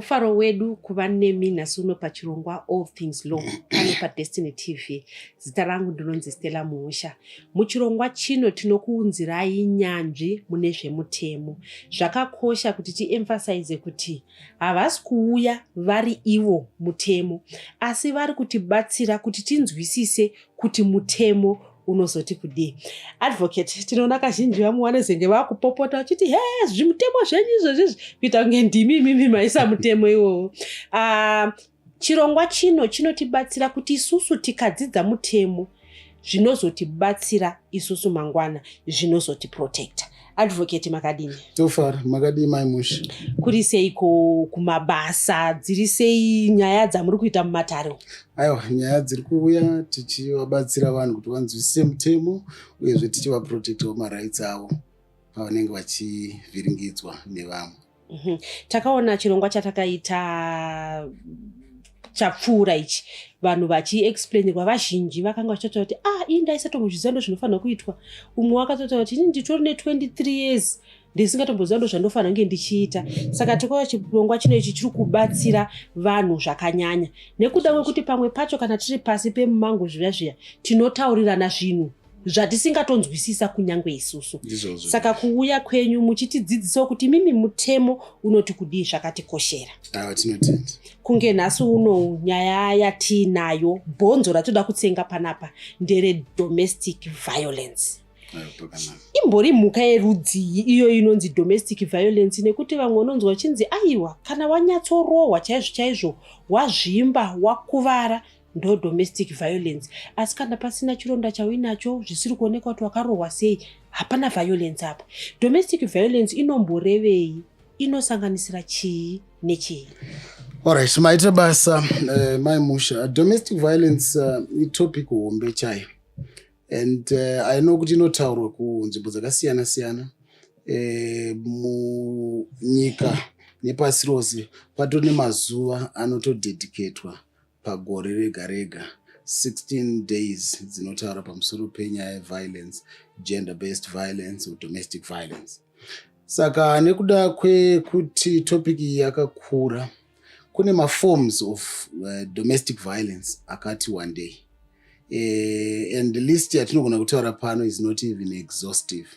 Mufaro wedu kuva nemi nhasi uno pachirongwa All Things Law pano paDestiny TV. Zita rangu ndinonzi Stella Muusha. Muchirongwa chino tinokuunzirai nyanzvi mune zvemutemo. Zvakakosha kuti tiemphasize kuti havasi kuuya vari ivo mutemo, asi vari kutibatsira kuti tinzwisise kuti mutemo unozoti kudii. Advocate, tinoona kazhinji vamwe vanozenge vakupopota vachiti he, zvimutemo zvenyu izvozvizvi, kuita kunge ndimi imimi maisa mutemo iwowo. Chirongwa chino chinotibatsira kuti isusu tikadzidza mutemo zvinozotibatsira isusu mangwana, zvinozotiprotecta. Advocate, makadini? Tofara, makadii mai Mushi? Kuri seiko kumabasa? Dziri sei nyaya dzamuri kuita mumatare? Aiwa, nyaya dziri kuuya tichivabatsira vanhu kuti vanzwisise mutemo, uyezve tichivaprotectawo marights avo pavanenge vachivhiringidzwa nevamwe. Takaona chirongwa chatakaita chapfuura ichi, vanhu vachiexplainirwa, vazhinji vakanga vachitotaura kuti ah, ii ndaisatombozviziva ndo zvinofanira kuitwa. Umwe wakatotaura kuti ini nditori ne23 years ndisingatomboziva ndo zvandofanira kunge ndichiita. Saka tikaona chirongwa chino ichi chiri kubatsira vanhu zvakanyanya, nekuda kwekuti pamwe pacho kana tiri pasi pemumango zviya zviya tinotaurirana zvinhu zvatisingatonzwisisa kunyange isusu. Ndizvozvo. Saka kuuya kwenyu muchitidzidzisawo kuti mimi mutemo unoti kudii zvakatikoshera. Aiwa, tinotenda. Kunge nhasi uno nyaya yatiinayo, bhonzo ratoda kutsenga panapa ndere domestic violence. Aiwa, pakanaka. Imbori mhuka yerudzii iyo inonzi domestic violence? Nekuti vamwe unonzwa uchinzi aiwa, kana wanyatsorohwa chaizvo chaizvo, wazvimba, wakuvara, ndo domestic violence, asi kana pasina chironda chauinacho, zvisiri kuonekwa kuti wakarohwa sei, hapana violence apa. Domestic violence inomborevei? Inosanganisira chii nechii? Alright, maita basa, mai Musha. Domestic violence itopic hombe chaiyo, and I know kuti inotaurwa kunzvimbo dzakasiyana siyana munyika nepasi rose. Patori nemazuva anotodedicatwa pagore rega rega, 16 days dzinotaura pamusoro penyaya yeviolence, gender based violence or domestic violence. Saka nekuda kwekuti topic iyi yakakura, kune maforms of domestic violence akati one day, and the list yatinogona kutaura pano is not even exhaustive.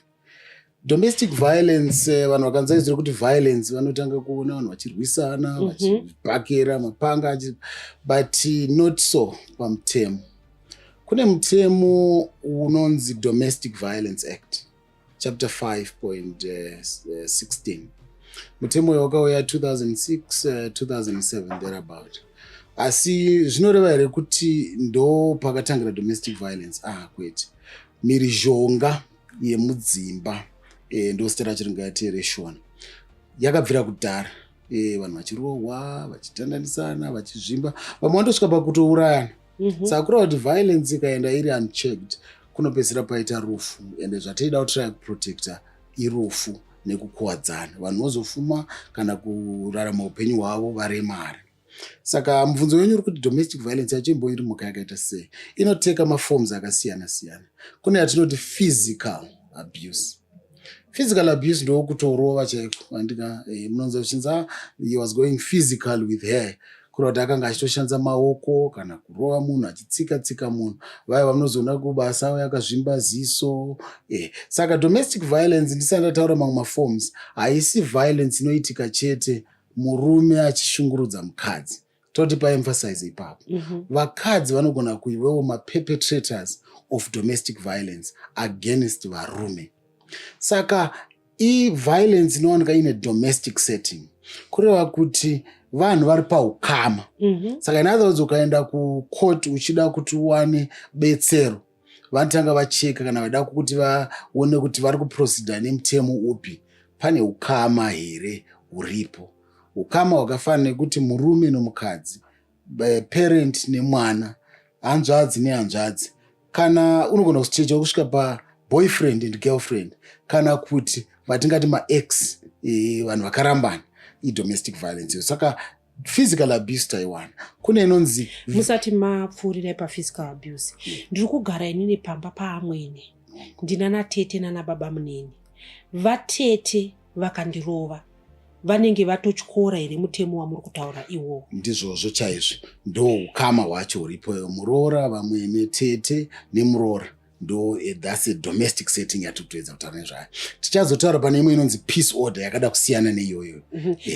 Domestic violence, vanhu vakanzaidzira kuti violence, vanotanga kuona vanhu vachirwisana, vachibhakera mapanga, but not so. Pamutemo, kune mutemo unonzi Domestic Violence Act, chapter 5.16. Mutemo uyu wakauya 2006, 2007 thereabout. Asi zvinoreva here kuti ndo pakatangira domestic violence? Ah, kwete. Mhirizhonga yemudzimba, ndo zita racho ringaite reshona, yakabvira kudhara, vanhu vachirohwa, vachitandanisana, vachizvimba, vamwe vandosvika pakutourayana. Saka kureva kuti violence ikaenda iri unchecked, kunopedzisira paita rufu, ende zvateida kutry kuprotecta irufu nekukuwadzana, vanhu vozofuma kana kurarama upenyu hwavo varemari. Saka mubvunzo wenyu uri kuti domestic violence yacho imbo iri mhuka yakaita sei? Inoteka maforms akasiyana siyana. Kune yatinoti physical abuse. Physical abuse ndokutorova chaiko, andika munonzwa zvichinzi, "Ah, he was going physical with her," kureva kuti akanga achitoshandisa maoko kana kurova munhu, achitsika tsika munhu. Vaya vamunozoona kubasa uye akazvimba ziso. Saka domestic violence, ndisati ndataura mamwe maforms, haisi violence inoitika chete murume achishungurudza mukadzi. Toti paemphasize ipapo. Vakadzi vanogona kuivewo maperpetrators of domestic violence against varume. Saka iviolence inowanika ine domestic setting, kureva kuti vanhu vari paukama. Saka in other words, ukaenda kucourt uchida kuti uwane betsero, vanotanga vacheka kana vada kuti vaone kuti vari kuproceeda nemutemo upi, pane ukama here huripo, ukama hwakafanana nekuti murume nomukadzi, parent nemwana, hanzvadzi nehanzvadzi, kana unogona kustretcha kusvika paboyfriend and girlfriend, kana kuti vatingati maex, vanhu vakarambana, idomestic violence. Saka physical abuse taiwana. Kune inonzi Musati mapfuurira paphysical abuse, ndiri kugara inini pamba paamwene, ndina natete nana baba munini. Vatete vakandirova. Vanenge vatotyora here mutemo wamuri kutaura iwowo? Ndizvozvo chaizvo, ndo ukama hwacho huripo, muroora, vamwene, tete nemuroora. Ndo that's a domestic setting yatiri kutoedza kutaura nezvayo. Tichazotaura pane imwe inonzi peace order, yakada kusiyana neiyoyo.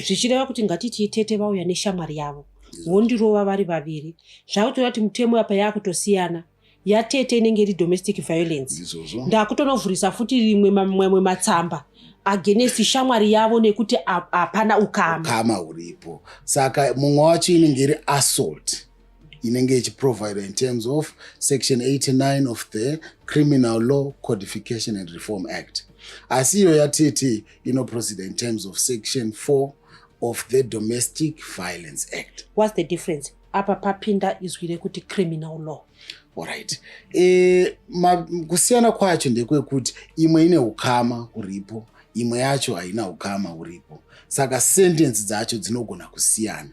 Zvichireva kuti ngatiti tete vauya neshamwari yavo, vondirova vari vaviri, zvakutoreva kuti mutemo apa yakutosiyana. Yatete inenge iri domestic violence. Ndizvozvo. Ndakutonovhurisa futi rimwe mamwe matsamba against shamwari yavo nekuti hapana ukama. Ukama huripo. Saka mumwe wacho inenge iri assault, inenge ichiprovide in terms of section 89 of the Criminal Law Codification and Reform Act, asi iyo yatete inoproceed in terms of section 4 of the Domestic Violence Act. What's the difference? Apa papinda izwi rekuti criminal law. Alright, kusiyana kwacho ndekwekuti imwe ine ukama huripo, imwe yacho haina ukama huripo. Saka sentence dzacho dzinogona kusiyana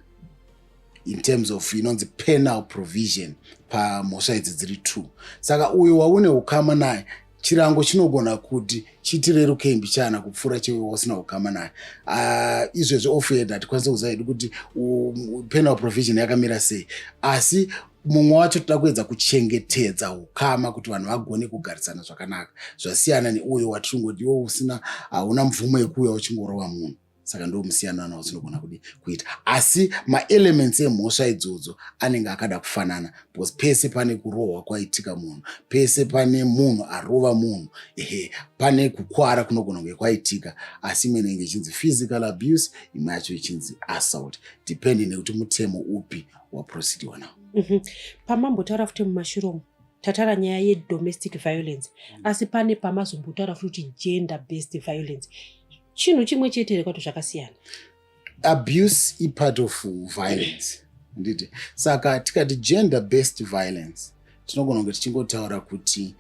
in terms of inonzi penal provision pamhosva idzi dziri two. Saka uyo waune ukama naye, chirango chinogona kuti chitirerukei mbichana kupfuura cheuyo wasina ukama naye. Izvezvi off-head hatikwanisi kuziva hedu kuti penal provision yakamira sei, asi mumwe wacho toda kuedza kuchengetedza ukama kuti vanhu vagone kugarisana zvakanaka. Zvasiyana neuyo watiringoti iwo usina, hauna mvumo yekuuya uchingorova munhu. Saka ndo musiyano watinogona kudi kuita, asi maelements emhosva idzodzo anenge akada kufanana, because pese pane kurohwa kwaitika munhu, pese pane munhu arova munhu, ehe, pane kukwara kunogona kunge kwaitika. Asi imwe inenge ichinzi physical abuse, imwe yacho ichinzi assault, depending nekuti mutemo upi waproceediwa nawo. Pamambotaura futi mumashure umu, tataura nyaya yedomestic violence, asi pane pamazombotaura futi kuti gender based violence. Chinhu chimwe chete here, kwati zvakasiyana? Abuse ipart of violence, nditi? Saka tikati gender based violence, tinogona kunge tichingotaura kuti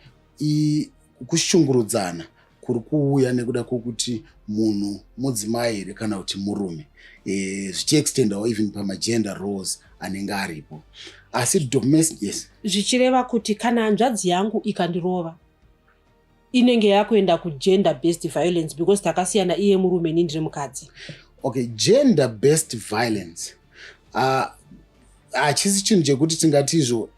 kushungurudzana kuri kuuya nekuda kwokuti munhu mudzimai here kana kuti murume, zvichiextendawo even pamagender roles anenge aripo. Asi domestic, yes. Zvichireva kuti kana hanzvadzi yangu ikandirova, inenge yakuenda kugender based violence because takasiyana, iye murume, ini ndiri mukadzi? Okay, gender based violence hachisi chinhu chekuti tingati izvo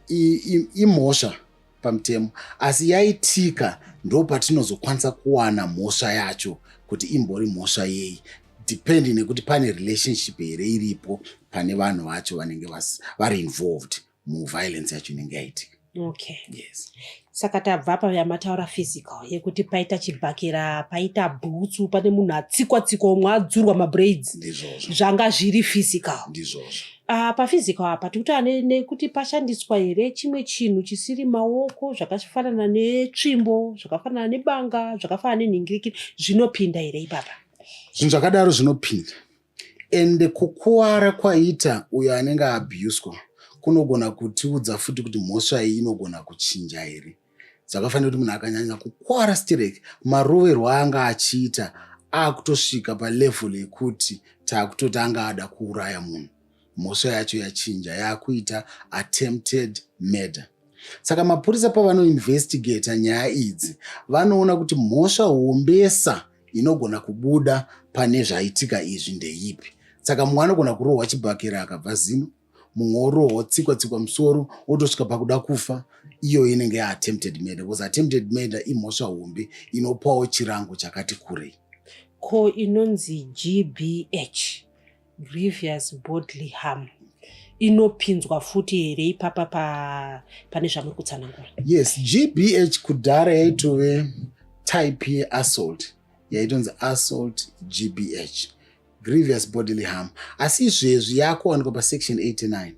imhosva pamutemo, asi yaitika ndo patinozokwanisa kuwana mhosva yacho kuti imbori mhosva yei, depending nekuti pane relationship here iripo pane vanhu vacho vanenge vari involved muviolence yacho inenge yaitika. Yes. Saka tabva payamataura physical, yekuti paita chibhakera, paita bhutsu, pane munhu atsikwa tsikwa, umwe adzurwa mabraids. Ndizvozvo. Zvanga zviri physical. Ndizvozvo. Paphysical apa tikutaura nekuti pashandiswa here chimwe chinhu chisiri maoko, zvakafanana netsvimbo, zvakafanana nebanga, zvakafanana nenhingirikiri, zvinopinda here ipapa? Zvinhu zvakadaro zvinopinda, ende kukuwara kwaita uyo anenge abhuswa kunogona kutiudza futi kuti mhosva iyi inogona kuchinja here. Zvakafanira kuti munhu akanyanya kukwara sterek, maroverwo anga achiita akutosvika palevel yekuti taakutoti anga ada kuuraya munhu, mhosva yacho yachinja, yaakuita attempted murder. Saka mapurisa pavanoinvestigata nyaya idzi, vanoona kuti mhosva hombesa inogona kubuda pane zvaitika izvi ndeipi. Saka mumwe anogona kurohwa chibhakera akabva zino, mumwe orohwa tsikwa tsikwa musoro otosvika pakuda kufa, iyo inenge yaattempted murder, because attempted murder imhosva hombe inopawo chirango chakati kurei. Ko inonzi GBH, grievous bodily harm, inopinzwa futi here ipapa pane zvamuri kutsanangura? Yes, GBH kudhara yaitove type yeassault, yaitonzi assault GBH, grievous bodily harm, asi izvezvi yakuwanikwa pasection 89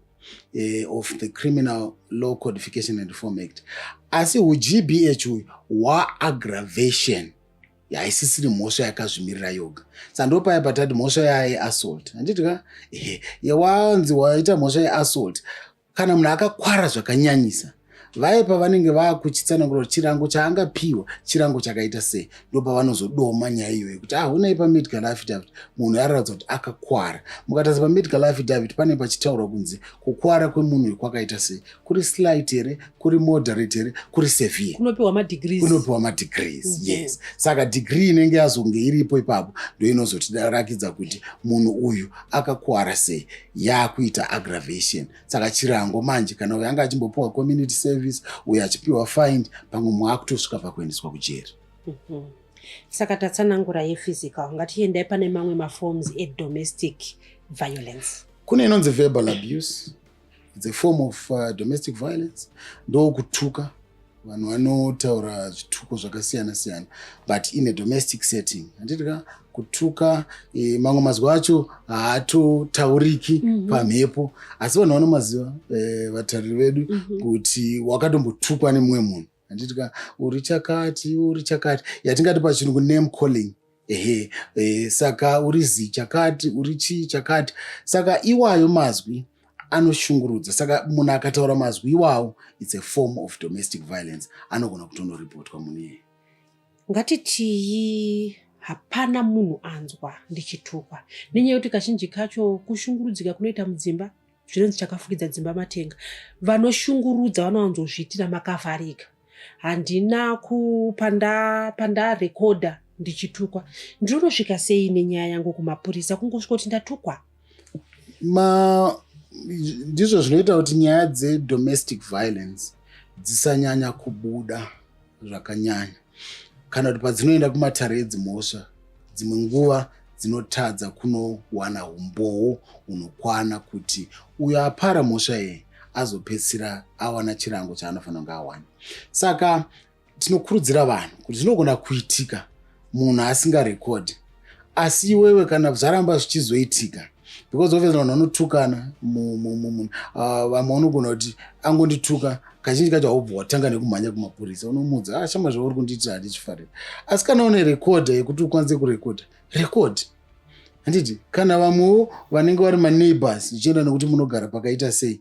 of the Criminal Law Codification and Reform Act. Asi uGBH uyu hwaaggravation, haisisiri mhosva yakazvimirira yoga. Saka ndopaya patati mhosva yayeassault, handiti ka? Ehe, yewanzi waita mhosva yeassault kana munhu akakwara zvakanyanyisa. Vaye pavanenge vakuchitsanangura kuti chirango chaangapiwa chirango chakaita sei, ndo pavanozodoma nyaya iyoyo kuti ahunai pamedical affidavit munhu aratidza kuti akakwara. Mukatarisa pamedical affidavit pane pachitaurwa kunzi kukwara kwemunhu uyu kwakaita sei, kuri slight here, kuri moderate here, kuri severe. Kunopiwa madegrees. Kunopiwa madegrees. Yes, saka degree inenge yazonge iripo ipapo ndo inozotirakidza kuti munhu uyu akakwara sei, yakuita aggravation. Saka chirango manje, kana uyu anga achimbopiwa community service, uyu achipiwa fine, pamwe mumwe akutosvika pakuendeswa kujeri. Saka tatsanangura yephysical, ngatiendai pane mamwe maforms edomestic violence. Kune inonzi verbal abuse. It's a form of domestic violence. Ndokutuka, vanhu vanotaura zvituko zvakasiyana siyana, but in a domestic setting, handiti ka? Kutuka, mamwe mazwi acho haatotauriki pamhepo, asi vanhu vanomaziva, vatariri vedu, kuti wakatombotukwa nemumwe munhu, handiti ka? Uri chakati, uri chakati, yatingati pachirungu name calling. Ehe, saka uri zi chakati, uri chii chakati. Saka iwayo mazwi anoshungurudza. Saka munhu akataura mazwi iwawo, it's a form of domestic violence, anogona kutonoripotwa munhu iyeye. Ngatitiyi hapana munhu anzwa ndichitukwa, nenyaya yekuti kazhinji kacho kushungurudzika kunoita mudzimba, zvinonzi chakafukidza dzimba matenga. Vanoshungurudza vanowanzozviitira makavharika. Handina kupanda pandarekodha ndichitukwa, ndinonosvika sei nenyaya yangu kumapurisa? Kungosvika kuti ndatukwa? Ma ndizvo zvinoita kuti nyaya dzedomestic violence dzisanyanya kubuda zvakanyanya, kana kuti padzinoenda kumatare edzimhosva, dzimwe nguva dzinotadza kunowana umbowo hunokwana kuti uyo apara mhosva iyi azopedzisira awana chirango chaanofanira kunge awana. Saka tinokurudzira vanhu kuti zvinogona kuitika munhu asingarekodhi, asi iwewe kana zvaramba zvichizoitika, because obviously vanhu vanotukana, vamwe vanogona kuti angondituka. Kazhinji kacho haubva watanga nekumhanya kumapurisa, unomudza, "Ah, shama, zvauri kundiitira handichifarira." Asi kana une rekodha yekuti ukwanise kurekodha, record, handiti? Kana vamwewo vanenge vari maneighbors, zvichienda nekuti munogara pakaita sei,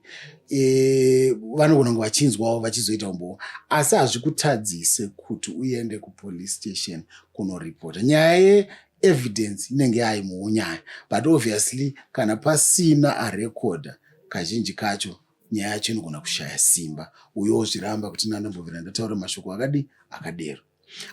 vanogona kunge vachinzwawo vachizoita umbowo. Asi hazvikutadzise kuti uende kupolice station kunoripota. Nyaya yeevidence inenge yaimuwo nyaya, but obviously kana pasina arekodha, kazhinji kacho nyaya yacho inogona kushaya simba, uyo zviramba kuti nandambobvira ndataura mashoko akadi akadero.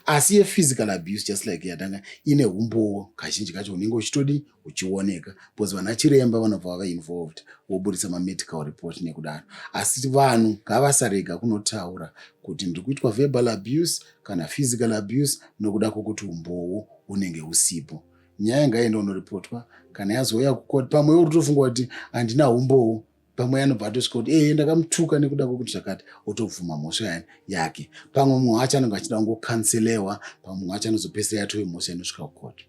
Asi yephysical abuse, just like yatanga, ine umbowo kazhinji kacho unenge uchitodi uchioneka, because vana chiremba vanobva vava involved, voburitsa mamedical report nekudaro. Asi vanhu ngavasarega kunotaura kuti ndiri kuitwa verbal abuse kana physical abuse nokuda kwokuti umbowo unenge usipo. Nyaya ngaiende unoripotwa. Kana yazouya kukoti, pamwe uri kutofunga kuti handina umbowo, pamwe anobva atosvika kuti ee, ndakamutuka nekuda kwekuti zvakati, otobvuma mhosva yani yake. Pamwe mumwe wacho anenge achida kungokanselewa, pamwe mumwe wacho anozopedzisira yatove mhosva inosvika kukoti.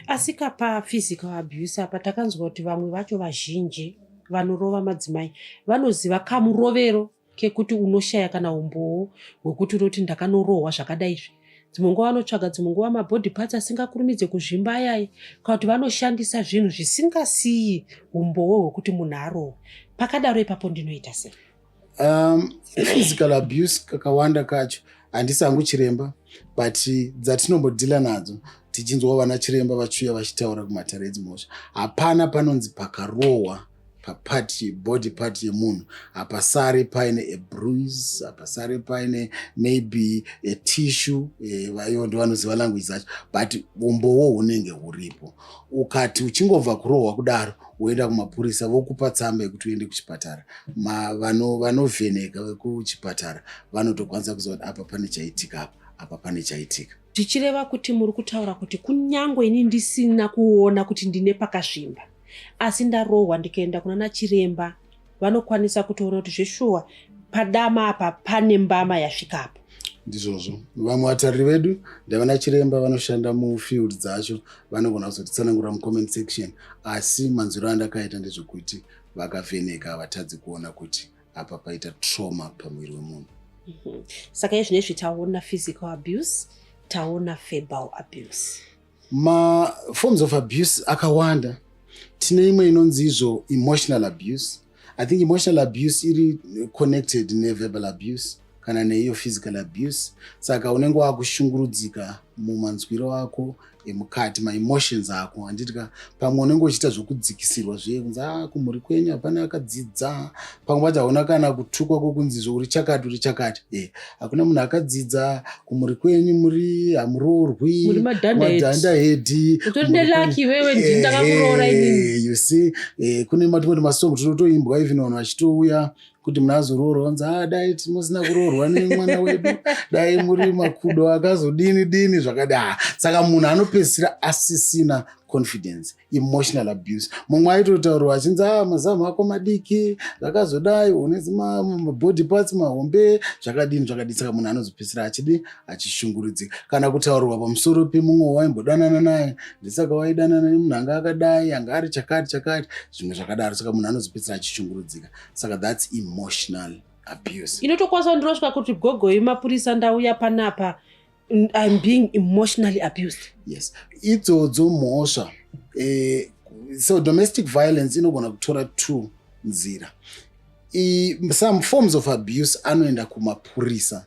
Asi kapa physical abuse apa, takanzwa kuti vamwe vacho, vazhinji vanorova madzimai, vanoziva kamurovero kekuti unoshaya kana umbowo hwekuti unoti ndakanorohwa zvakadaizvi. Dzimwe nguva vanotsvaga, dzimwe nguva mabody parts asingakurumidze kuzvimba ayai, kana kuti vanoshandisa zvinhu zvisingasiyi umbowo hwekuti munhu arohwa. Pakadaro ipapo ndinoita sei? Physical abuse kakawanda kacho, handisi hangu chiremba, but dzatinombodhila nadzo tichinzwa vana chiremba vachiuya vachitaura kumatare edzimhosva, hapana panonzi pakarohwa papart, body part yemunhu, hapasare paine a bruise, hapasare paine maybe a tissue. Vaivo ndo vanoziva language dzacho, but umbowo hunenge huripo. Ukati uchingobva kurohwa kudaro woenda kumapurisa, vokupa tsamba yekuti uende kuchipatara, vanovheneka vekuchipatara vanotokwanisa kuziva kuti apa pane chaitika, apa pane chaitika. Zvichireva kuti muri kutaura kuti kunyangwe ini ndisina kuona kuti ndine pakazvimba, asi ndarohwa, ndikaenda kuna nachiremba, vanokwanisa kutoona kuti zveshuwa padama apa pane mbama yasvikapo? Ndizvozvo. Vamwe vatariri vedu ndavana chiremba vanoshanda mufield dzacho, vanogona kuzotitsanangurira mucomment section. Asi manzwiro andakaita ndezvekuti vakavheneka havatadzi kuona kuti apa paita trauma pamuviri wemunhu. Saka izvinezvi taona physical abuse, taona verbal abuse. Maforms of abuse akawanda. Tine imwe inonzi izvo emotional abuse. I think emotional abuse iri connected neverbal abuse kana neiyo physical abuse. Saka unenge wakushungurudzika mumanzwiro ako emukati, maemotions ako, handiti ka? Pamwe unenge uchiita zvokudzikisirwa zviye, kunzi a kumhuri kwenyu hapana akadzidza. Pamwe pacho hauna kana kutukwa kwokunzi zvo uri chakati, uri chakati, hakuna munhu akadzidza kumhuri kwenyu, muri hamuroorwi. Muri madhandahedhi. Utori nelucky iwewe, ndini ndakakuroora inini. You see, kune matimoti masong tinotoimbwa, even vanhu vachitouya kuti munhu azoroorwa, vanzi, "A dai musina kuroorwa nemwana wedu, dai muri makudo akazodini dini," zvakadai. Saka munhu anopedzisira asisina confidence, emotional abuse. Mumwe aitotaurwa achinzi, "A mazamu ako madiki, zvakazodai, une mabody parts mahombe," zvakadini zvakadini. Saka munhu anozopedzisira achidi achishungurudzika, kana kutaurirwa pamusoro pemumwe waimbodanana naye, ndisaka waidanana nemunhu anga akadai, anga ari chakati chakati, zvimwe zvakadaro. Saka munhu anozopedzisira achishungurudzika. Saka that's emotional abuse. Inotokwanisa kundirosvika kuti, "Gogo, mapurisa, ndauya panapa, I'm being emotionally abused." Yes, idzodzo mhosva. So domestic violence inogona kutora two nzira. Some forms of abuse anoenda kumapurisa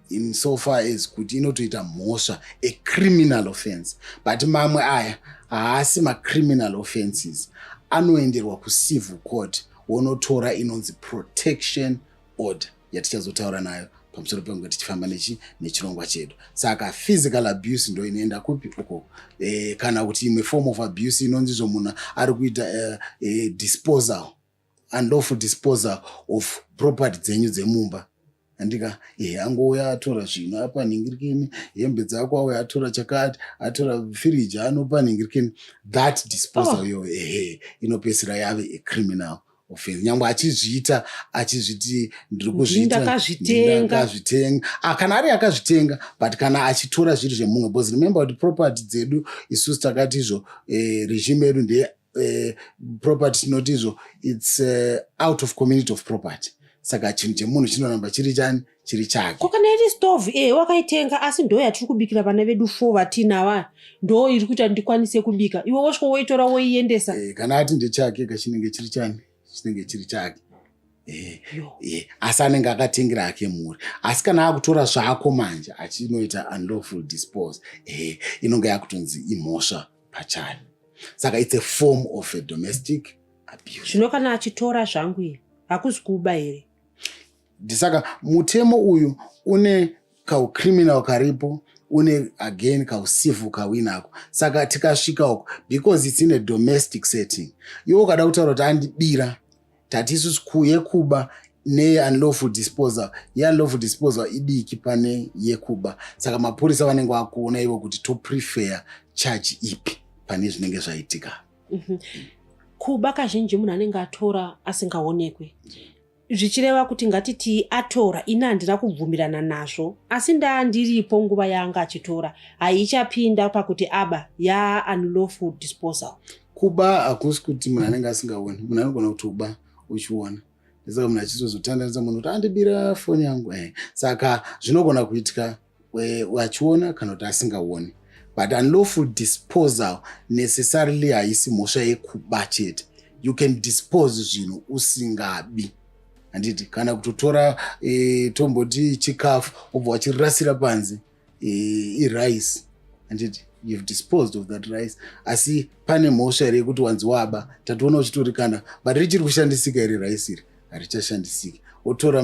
in so far as kuti inotoita mhosva, a criminal offense, but mamwe aya haasi macriminal offenses, anoenderwa kucivil court, wonotora inonzi protection order yatichazotaura nayo pamusoro penguva tichifamba nechirongwa chedu. Saka physical abuse ndo inoenda kupi uko? Kana kuti imwe form of abuse inonzi izvo munhu ari kuita disposal, unlawful disposal of property dzenyu dzemumba, andika? Angouya atora zvinhu, apa nhingirikini hembe dzako, auya atora chakati, atora firiji, anopa nhingirikini, that disposal. Yo, ehe, inopedzisira yave a criminal offense, nyangwe achizviita achizviti ndiri kuzviita. Ndakazvitenga. Ndakazvitenga. Ah, kana ari akazvitenga, but kana achitora zviri zvemumwe, because remember kuti property dzedu isusu takati izvo regime yedu ndeye property, tinoti izvo it's out of community of property. Saka chinhu chemunhu chinoramba chiri chani? Chiri chake. Ko kana iri stove, wakaitenga, asi ndo yatiri kubikira vana vedu four vatinava, ndo iri kuita ndikwanise kubika, iwe wosvika woitora woiendesa? Kana ati ndechake, kachinenge chiri chani? Chinenge chiri chake. Yo. Asi anenge akatengera ake mhuri. Asi kana akutora zvako manje achinoita unlawful dispose, inonge yakutonzi imhosva pachayo. Saka it's a form of a domestic abuse. Zvino kana achitora zvangu iyi, hakuzi kuba here? Saka mutemo uyu une kaucriminal karipo, une again kaucivil kawinako. Saka tikasvika uko, because it's in a domestic setting, iwe ukada kutaura kuti andibira, tati isusu yekuba neunlawful disposal, yeunlawful disposal idiki pane yekuba. Saka mapurisa vanenge vakuona ivo kuti toprefer charge ipi pane zvinenge zvaitika. Kuba kazhinji munhu anenge atora asingaonekwi, zvichireva kuti ngatiti atora, ini handina kubvumirana nazvo, asi ndaa ndiripo nguva yaanga achitora, haichapinda pakuti aba, yaunlawful disposal. Kuba hakusi kuti munhu anenge asingaoni. Munhu anogona kutoba uchiona. Saka munhu achizozotandanisa munhu kuti andibira foni yangu. Saka zvinogona kuitika achiona kana kuti asingaoni, but unlawful disposal necessarily haisi mhosva yekuba chete. You can dispose zvinhu usingabi, handiti? Kana kutotora tomboti chikafu, wobva wachirasira panze, irice, handiti? You've disposed of that rice, asi pane mhosva here yekuti wanzi waba? Tatoona uchitori kana, but richiri kushandisika here rice iri? Harichashandisiki. Wotora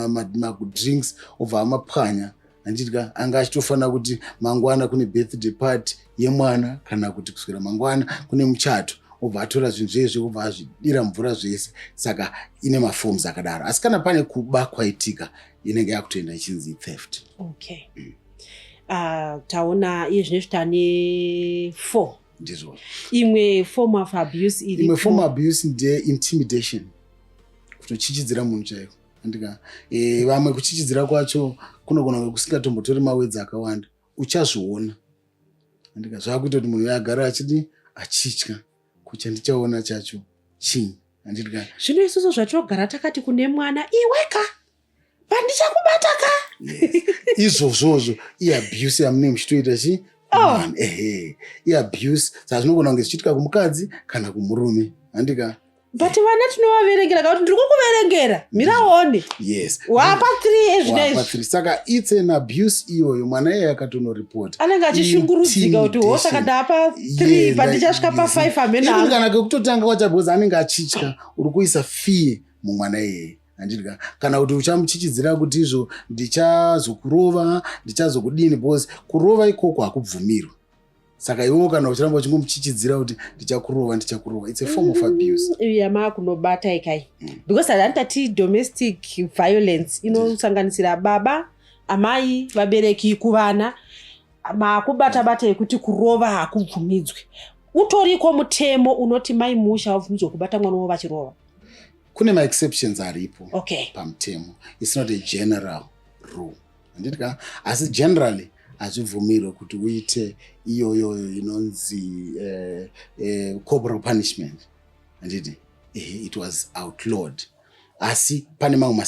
madrinks, obva amapwanya, handitya? Anga achitofanira kuti mangwana kune birthday party yemwana, kana kuti kuswera mangwana kune muchato, obva atora zvinhu zvezve, obva azvidira mvura zvese. Saka ine maforms akadaro, asi kana pane kuba kwaitika, inenge yakutoenda ichinzi theft. Okay. Taona iye zvinezvi tane four. Ndizvo. Imwe form of abuse iri? Imwe form of abuse ndeintimidation, kutochichidzira munhu chaiko, andika? Vamwe kuchichidzira kwacho kunogona kunge kusingatombotori mawords akawanda, "Uchazviona," andika? Zvakuita kuti munhu agare achidi achitya kuti chandichaona chacho chii, andika? Zvino isusu zvatinogara takati kune mwana, "Iweka, pandichakubata ka." Yes. Izvozvozvo iabuse yamunenge muchitoita chi. Ehe, iabuse. Saka zvinogona kunge zvichiitika kumukadzi kana kumurume, handika? But vana tinovaverengera kakuti ndiri kukuverengera, miraone. Yes. Wapa 3 Wapa ezvina. 3. Saka it's an abuse iyoyo. Mwana iyeye akatonoripota, Anenge achishungurudzika kuti ho, saka ndapa 3, pandichasvika pa5 Even hamena. kana kekutotanga kwacho, because anenge achitya, uri kuisa fear mumwana iyeye, handidya? Kana kuti uchamuchichidzira kuti izvo ndichazokurova, ndichazokudini, because kurova ikoko hakubvumirwi. Saka iwewo kana uchiramba uchingomuchichidzira kuti ndichakurova, ndichakurova, it's a form of abuse. Yamaa kunobata ikai, because handitati domestic violence inosanganisira baba, amai, vabereki kuvana. Maakubata bata yekuti kurova hakubvumidzwi. Utoriko mutemo unoti mai musha wabvumidzwa kubata mwana wavo vachirova? Kune maexceptions aripo pamutemo. It's not a general rule, handiti ka? Asi generally hazvibvumirwe kuti uite iyoyoyo inonzi corporal punishment, handiti? It was outlawed, asi pane mamwe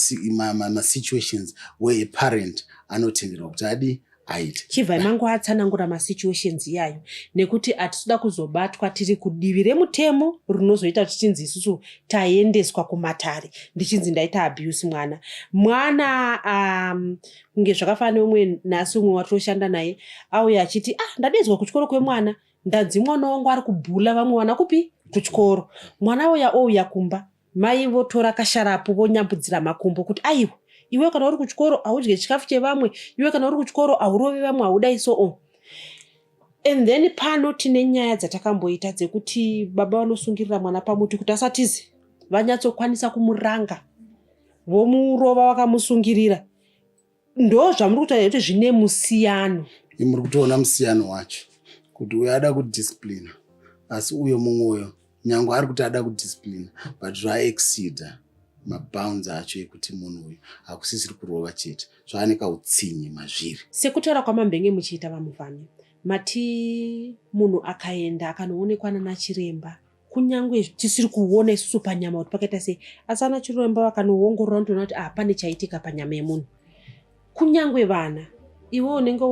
masituations where a parent anotenderwa kuti adi aite. Chibvai mangu atsanangura masituations iyayo, nekuti hatitoda kuzobatwa tiri kudivi remutemo rinozoita kuti tinzi isusu taendeswa kumatare, ndichinzi ndaita abuse mwana. Mwana kunge zvakafanana neumwe nhasi, umwe watoshanda naye auya achiti, "Ah, ndadedzwa kuchikoro kwemwana, ndanzi mwana wangu ari kubhula vamwe vana kupi? Kuchikoro." Mwana uya ouya kumba, mai votora kasharapu vonyambudzira makumbo kuti, "Aiwa, iwe kana uri kuchikoro haudye chikafu chevamwe, iwe kana uri kuchikoro haurovi vamwe, haudai." So on. And then pano tine nyaya dzatakamboita dzekuti baba vanosungirira mwana pamuti kuti asatize, vanyatsokwanisa kumuranga, vomurova vakamusungirira. Ndo zvamuri kutaura kuti zvine musiyano? Muri kutoona musiyano wacho kuti uyo ada kudisciplina, asi uyo mumwe uyo nyange ari kuti ada kudisciplina, but zvaexceeda mabounds acho ekuti munhu uyu hakusisiri kurova chete, zvaane kautsinye mazviri. Sekutaura kwamambenge muchiita, VaMuvhami, mati munhu akaenda akanoonekwa nana chiremba, kunyange tisiri kuona isusu panyama kuti pakaita sei, asi ana chiremba vakanoongorora notoona kuti ah, pane chaitika panyama yemunhu. Kunyange vana, iwe unenge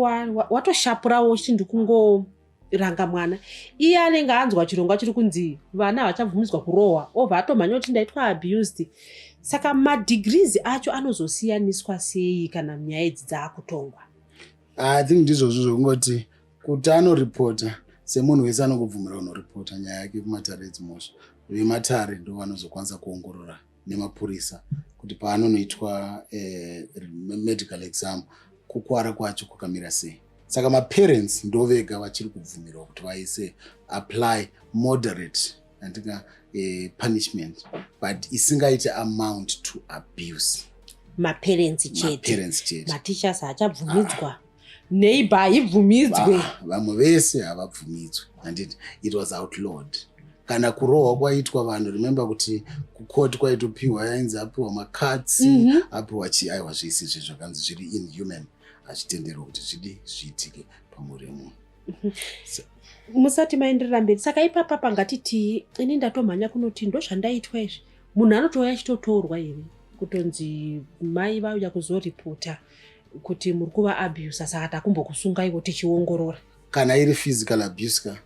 watoshapurawo uchiti ndikungoranga mwana, iye anenge anzwa chirongwa chiri kunzi vana havachabvumidzwa kurohwa, obva atomhanya kuti ndaitwa abused. Saka madegrees acho anozosiyaniswa sei kana nyaya idzi dzaakutongwa? I think ndizvozvo zvekungoti kuti anoripota, semunhu wese anongobvumira kunoripota nyaya yake kumatare edzimhosva. Vematare ndo vanozokwanisa kuongorora nemapurisa kuti paanonoitwa medical exam kukwara kwacho kwakamira sei. Saka maparents ndo vega vachiri kubvumirwa kuti vaise apply moderate andika punishment, but isingaiti amount to abuse. Maparents chete? Maparents chete. Mateachers haachabvumidzwa, neighbor haibvumidzwe? Ah, vamwe vese havabvumidzwe, handiti? It was outlawed. Kana kurohwa kwaitwa vanhu, remember kuti kukoti kwaitopiwa, yainzi apiwa macuts, apiwa chii. Aiwa, zvisi izvi zvakanzi zviri inhuman, hazvitenderwa kuti zvidi zviitike pamhuri yemunhu. Musati maenderera mberi, saka ipapa pangatiti ini ndatomhanya kunoti ndo zvandaitwa izvi, munhu anotouya achitotorwa here kutonzi mai vauya kuzoripota kuti muri kuva abusa, saka takumbokusungaiwo tichiongorora? Kana iri physical abuse ka,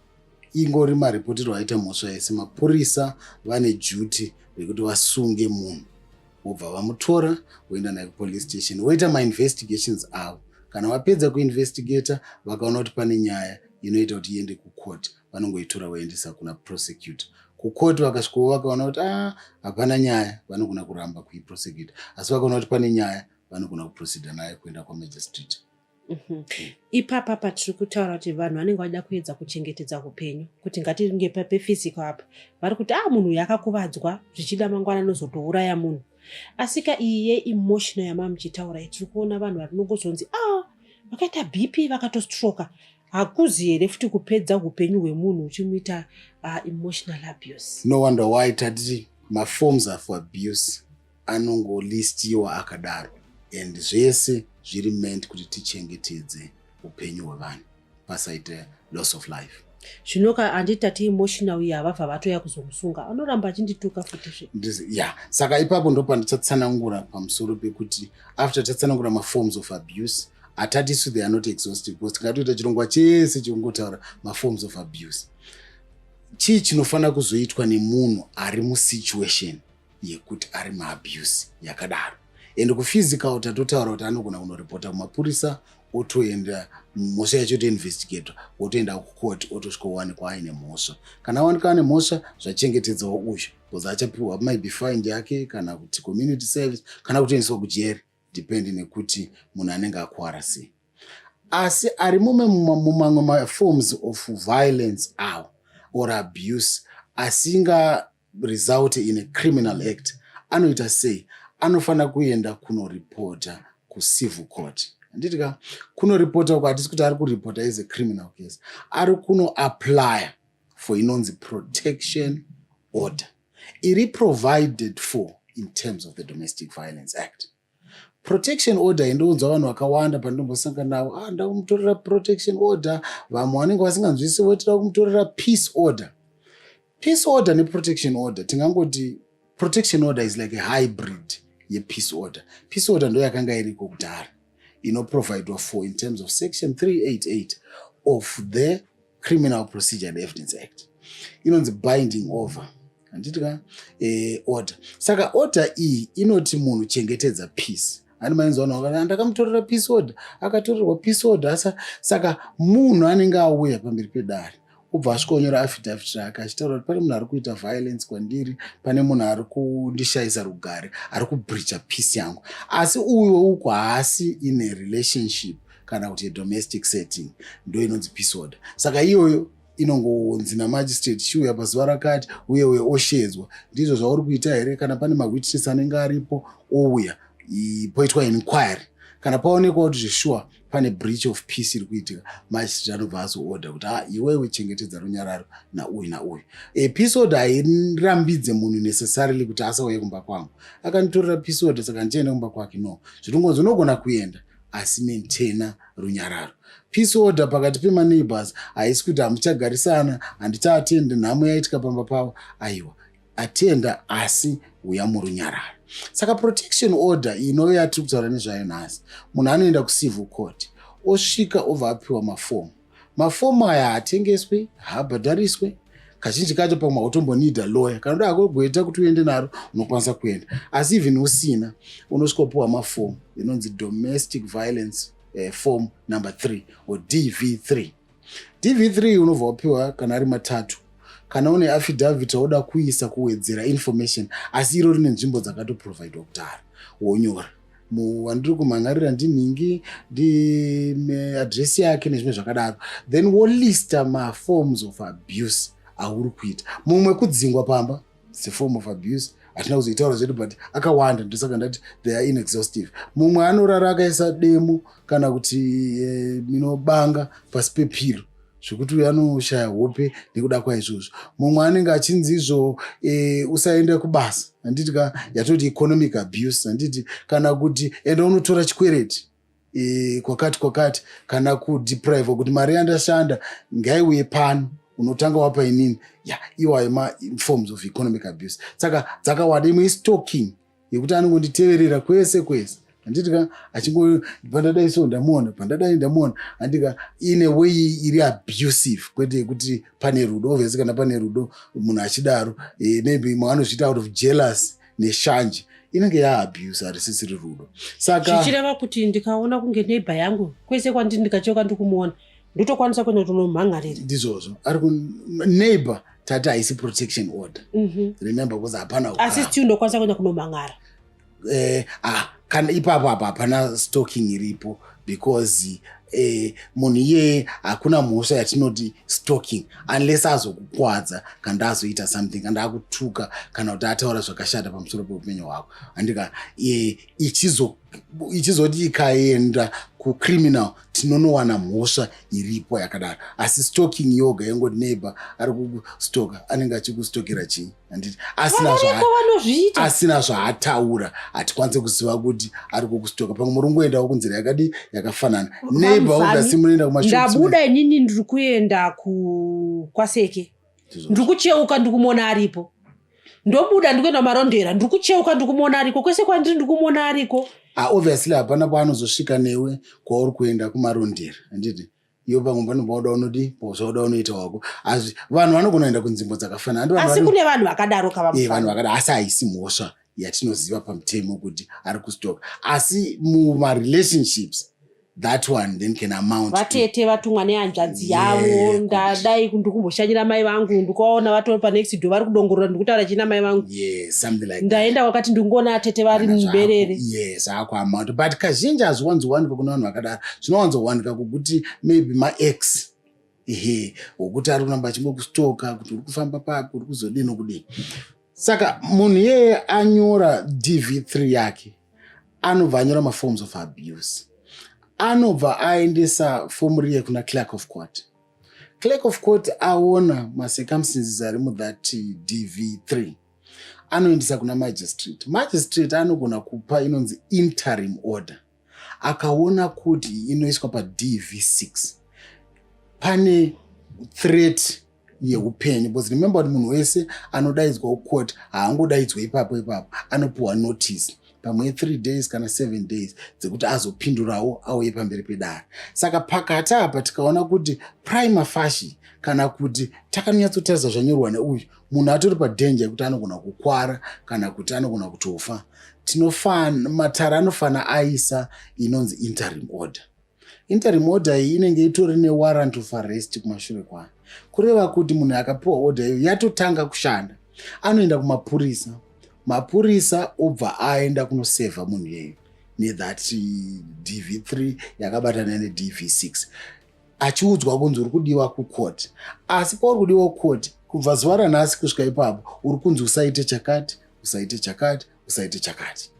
ingori maripotirwo aita mhosva yese, mapurisa vane duty rekuti vasunge munhu, vobva vamutora voenda naye kupolice station, voita mainvestigations avo. Kana vapedza kuinvestigata, vakaona kuti pane nyaya inoita kuti iende kucourt, vanongoitora voendesa kuna prosecutor kucourt. Vakasvikawo vakaona kuti a hapana nyaya, vanogona kuramba kuiprosecute, asi vakaona kuti pane nyaya, vanogona kuproceeda nayo kuenda kwamagistrate. Ipapa patiri kutaura kuti vanhu vanenge vachida kuedza kuchengetedza upenyu, kuti ngatinge pephysical apa, vari kuti a munhu uyu akakuvadzwa, zvichida mangwana anozotouraya munhu. Asika iyi yeemotional yamava muchitaura, tiri kuona vanhu varinongozonzi a vakaita BP, vakatostroka. Hakuzi here futi kupedza upenyu hwemunhu uchimuita emotional abuse? No wonder why tati maforms of abuse anongolistiwa akadaro, and zvese zviri meant kuti tichengetedze upenyu hwevanhu, pasaite loss of life. Zvinoka handiti tati emotional iyi, havabva vatoya kuzomusunga, anoramba achindituka futizve. Ya, saka ipapo ndo pandichatsanangura pamusoro pekuti after tatsanangura maforms of abuse, hatati isu they are not exhaustive, because tingatoita chirongwa chese chekungotaura maforms of abuse. Chii chinofanira kuzoitwa nemunhu ari musituation yekuti ari muabuse yakadaro? And kuphysical tatotaura kuti anogona kunoripota kumapurisa, otoenda mhosva yacho toinvestigatwa, wotoenda kucourt, otosvikowanikwa aine mhosva. Kana awanikwa ane mhosva, zvachengetedzawo uyu because achapiwa maybe fine yake kana kuti community service kana kutoendeswa kujeri, depend nekuti munhu anenge akuwara sei. Asi ari mumamwe maforms of violence awo or abuse asinga result in a criminal act anoita sei? Anofanira kuenda kunoripota kucivil court, handiti ka? Kunoripota uko hatisi kuti ari kuripota as a criminal case, ari kunoapplya for inonzi protection order iri provided for in terms of the Domestic Violence Act. Protection order indounzwa vanhu vakawanda pandinombosangana navo, "Ah, ndakumutorera protection order." Vamwe vanenge vasinganzwisi votida kumutorera peace order. Peace order neprotection order, tingangoti protection order is like a hybrid yepeace order. Peace order ndo yakanga iriko kudhara, inoprovidwa for in terms of section 388 of the Criminal Procedure and Evidence Act, inonzi binding over, handiti ka, order. Saka order iyi inoti munhu chengetedza peace. Hani mainzwa vanhu vakati, "Ndakamutorera peace order, akatorerwa peace order." Asa saka munhu anenge auya pamberi pedare, obva asvikonyora affidavit rake achitaura kuti pane munhu ari kuita violence kwandiri, pane munhu ari kundishayisa rugare, ari kubreacha peace yangu. Asi uyo uku haasi in a relationship kana kuti domestic setting, ndo inonzi peace order. Saka iyoyo inongonzi namagistrate, "Chiuya pazuva rakati," uye uye oshedzwa, "Ndizvo zvauri kuita here?" Kana pane mawitness anenge aripo, ouya, poitwa inquiry. Kana paonekwa kuti zvesure pane breach of peace iri kuitika, magistrate anobva azoorder kuti, "Ha, iwewe chengetedza runyararo nauyu nauyu." Peace order hairambidze munhu necessarily kuti asauye kumba kwangu. "Akanditorera peace order, saka ndichienda kumba kwake." No, zviringonzi unogona kuenda asi maintaina runyararo. Peace order pakati pemaneighbors haisi kuti hamuchagarisana, handichaatendi, nhamo yaitika pamba pavo. Aiwa, atenda asi uya murunyararo. Saka protection order inove yatiri kutaura nezvayo nhasi, munhu anoenda kucivil court, osvika, obva apiwa mafomu. Mafomu aya haatengeswi, haabhadhariswe. Kazhinji kacho pamwe hautombonidha lawyer. Kana uda hako gweta kuti uende naro, unokwanisa kuenda, asi even usina, unosvika upiwa mafomu inonzi domestic violence form number 3 or DV3. DV3 unobva wapiwa kana ari matatu. Kana une affidavit wauda kuisa kuwedzera information, asi iro rine nzvimbo dzakatoprovidwa kudhara, wonyora wandiri kumhan'arira ndinhingi, ndiadresi yake nezvimwe zvakadaro. Then wolista maforms of abuse auri kuita. Mumwe kudzingwa pamba, it's a form of abuse. Hatina kuzoitaura zvedu, but akawanda, ndosaka ndati they are inexhaustive. Mumwe anorara akaisa demo kana kuti inobanga pasi pepilo, zvekuti uyu anoshaya hope nekuda kwaizvozvo. Mumwe anenge achinzi izvo usaende kubasa, handiti ka? Yatoti economic abuse, handiti? Kana kuti enda unotora chikwereti kwakati kwakati, kana kudeprive kuti mari yandashanda ngaiuye pano, unotanga wapa inini. Ya, iwayo maforms of economic abuse. Saka dzakawanda. Imwe istalking, yekuti anongonditeverera kwese kwese, handiti ka? Achingo pandadai so ndamuona, pandadai ndamuona, handika? Ine way iri abusive, kwete yekuti pane rudo. Obviously kana pane rudo munhu achidaro, maybe mwe anozviita out of jealous neshanje, inenge yaabuse, harisisiri rudo. Saka zvichireva kuti ndikaona kunge neighbor yangu kwese kwandiri, ndikachoka ndikumuona, ndotokwanisa kuenda kutonomhangarira? Ndizvozvo. Ari neighbor tati haisi protection order. Remember, because hapana Asi still ndokwanisa kuenda kunomhangara? Ah, kana ipapo apa hapana stalking iripo, because munhu iyeye hakuna mhosva yatinoti stalking unless azokukwadza, kana azoita something, kana akutuka, kana kuti ataura zvakashata pamusoro peupenyu hwako, handika? Ichizoti ikaenda kucriminal, tinonowana mhosva iripo yakadaro. Asi stalking yoga yengoti neighbor ari kukustoka, anenge achikustalkera chii, handiti? Asina Variko vanozviita. Asina zvaataura, hatikwanisi kuziva kuti ari kukustoka. Pamwe muri kungoendawo kunzira yakadi yakafanana, neighbor. Vamufami, obviously munoenda kumashops. Ndabuda inini, ndiri kuenda kwaseke, ndiri kucheuka, ndikumuona aripo. Ndobuda, ndikuenda kumarondera, ndiri kucheuka, ndikumuona ariko. Kwese kwandiri ndikumuona ariko. Ah, obviously hapana paanozosvika newe kwauri kuenda kumarondera, handiti? Iwe pamwe panobva uda unodi zvauda unoita wako. Asi vanhu vanogona kuenda kunzvimbo dzakafanana. Handi vanhu Asi kune vanhu vakadaro. Vanhu vakadaro, asi haisi mhosva yatinoziva pamutemo kuti ari kustalka. Asi mumarelationships, that one then can amount to Vatete vatumwa nehanzvadzi yavo. Ndadai ndikumboshanyira mai vangu, ndikuvaona vatori panext door, vari kudongorora, ndikutaura china mai vangu. Yeah, something like that. Ndaenda wakati ndingoona atete vari Kana muberere. Yes, zvaakuamount, but kazhinji hazviwanzowanikwa kune vanhu vakadaro. Zvinowanzowanika kukuti maybe maex, ehe, wokuti ari kuramba achingokustalka kuti uri kufamba papi, uri kuzodini, kudini. Saka munhu iyeye anyora DV3 yake, anobva anyora maforms of abuse, anobva aendesa fomu riye kuna clerk of court. Clerk of court aona macircumstances ari muthat DV3, anoendesa kuna magistrate. Magistrate anogona kupa inonzi interim order akaona kuti inoiswa paDV6 pane threat yeupenyu, because remember kuti munhu wese anodaidzwa kucourt haangodaidzwa ipapo ipapo. Anopiwa notice pamwe 3 days kana 7 days dzekuti azopindurawo, auye pamberi pedare. Saka pakati apa tikaona kuti prima facie, kana kuti takanyatsotarisa zvanyorwa neuyu munhu, atori padanger yekuti anogona kukwara kana kuti anogona kutofa, tinofana matare anofana aisa inonzi interim order. Interim order iyi inenge itori newarrant of arrest kumashure kwayo, kureva kuti munhu akapiwa order iyo yatotanga kushanda. Anoenda kumapurisa, mapurisa obva aenda kunosevha munhu iyeyo nethat DV3 yakabatana neDV6, achiudzwa kunzi uri kudiwa kucourt. Asi pauri kudiwa kucourt, kubva zuva ranhasi kusvika ipapo, uri kunzi usaite chakati, usaite chakati, usaite chakati,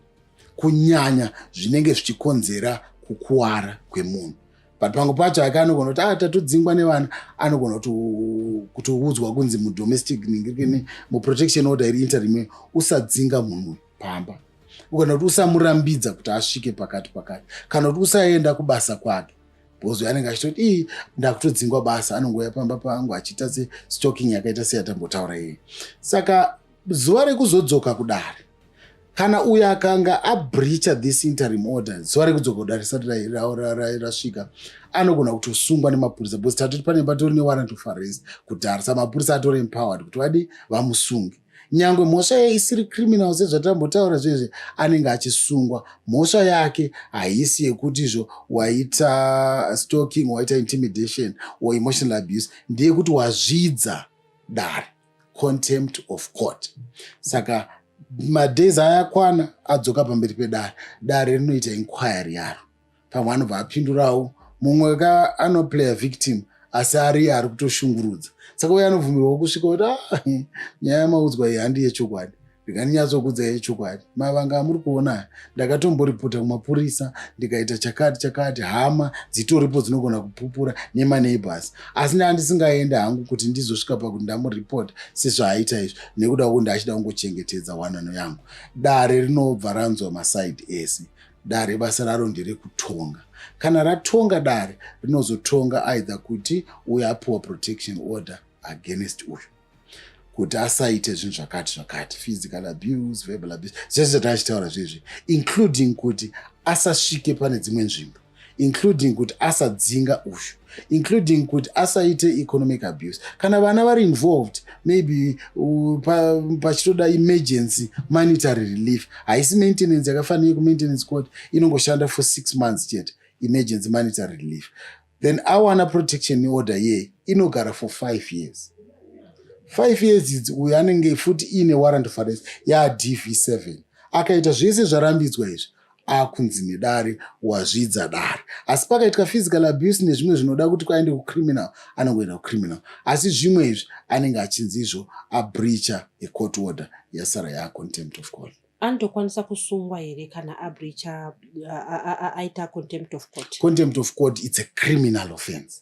kunyanya zvinenge zvichikonzera kukuwara kwemunhu. But pamwe pacho ake anogona kuti, ah, tatodzingwa nevana, anogona kutoudzwa kunzi mudomestic ningirikini, muprotection order iri interim, usadzinga munhu pamba, kana kuti usamurambidza kuti asvike pakati pakati, kana kuti usaenda kubasa kwake, because anenge achitoti, ii, ndakutodzingwa basa, anongouya pamba pangu achiita sestalking yakaita seyatambotaura iyi. Saka zuva rekuzodzoka kudare, kana uyo akanga abreacha this interim order, zuva rekudzoka kudare risati rasvika, anogona kutosungwa nemapurisa, because tatoti pane patori newarrant of arrest kudhara. Saka mapurisa atori empowered kuti vadi vamusunge, nyangwe mhosva ye isiri criminal. Sezvatambotaura zvezve, anenge achisungwa, mhosva yake haisi yekuti izvo waita stalking, waita intimidation or emotional abuse, ndeyekuti wazvidza dare, contempt of court. Saka madays ayakwana, adzoka pamberi pedare, dare rinoita inquiry yaro. Pamwe anobva apindurawo, mumwe ka anoplaya victim, asi ariye ari kutoshungurudza. Saka uye anobvumirwawo kusvika kuti, ah, nyaya yamaudzwa iyi handi yechokwadi, ndikandinyatsokudza yechokwadi. Mavanga amuri kuona, ndakatomboripota kumapurisa, ndikaita chakati chakati, hama dzitoripo dzinogona kupupura nemaneighbors, asi ndandisingaenda hangu kuti ndizosvika pakuti ndamuripota sezvaaita izvi, nekuda kwekuti ndachida kungochengetedza wanano yangu. Dare rinobva ranzwa masides ese. Dare basa raro nderekutonga. Kana ratonga, dare rinozotonga either kuti uyo apiwa protection order against uyu kuti asaite zvinhu zvakati zvakati, physical abuse, verbal abuse, zvese zvatachitaura zvezvi, including kuti asasvike pane dzimwe nzvimbo, including kuti asadzinga uyu, including kuti asaite economic abuse. Kana vana vari involved, maybe pachitoda emergency monetary relief, haisi maintenance yakafanira kumaintenance court, inongoshanda for 6 months chete. Emergency monetary relief, then awana protection order ye inogara for 5 years. 5 years idzi, uyu anenge futi iine warrant of arrest yaDV7. Akaita zvese zvarambidzwa izvi, akunzi nedare wazvidza dare. Asi pakaitika physical abuse nezvimwe zvinoda kuti kwaende kucriminal, anongoenda kucriminal. Asi zvimwe izvi anenge achinzi izvo abreacha ecourt order, yasara yacontempt of court. Anotokwanisa kusungwa here kana abreacha, aita contempt of court? Contempt of court, it's a criminal offense,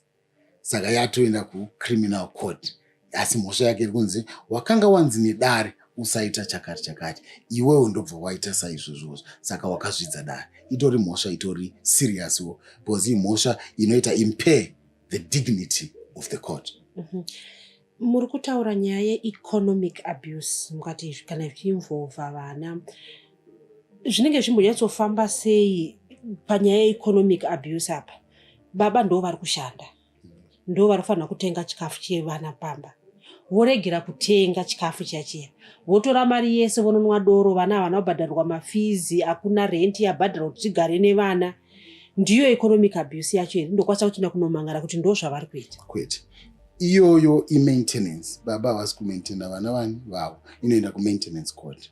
saka yatoenda kucriminal court. Asi mhosva yake iri kunzi wakanga wanzi nedare usaita chakati chakati, iwewo ndobva waita saizvozvozvo, saka wakazvidza dare. Itori mhosva itori serious wo, because imhosva inoita impair the dignity of the court. Muri kutaura nyaya yeeconomic abuse, mukati kana zvichiinvolva vana, zvinenge zvimbonyatsofamba sei panyaya yeeconomic abuse apa? Baba ndo vari kushanda. Ndo vari kutenga chikafu chevana pamba, voregera kutenga chikafu chiya chiya, votora mari yese vononwa doro. Vana havana kubhadharwa mafees, hakuna rent yabhadharwa kuti tigare nevana. Ndiyo economic abuse yacho here? Ndokwanisa kuchienda kunomangara kuti ndo zvavari kuita? Kwete, iyoyo imaintenance. Baba havasi kumaintaina vana vani vavo, inoenda kumaintenance court.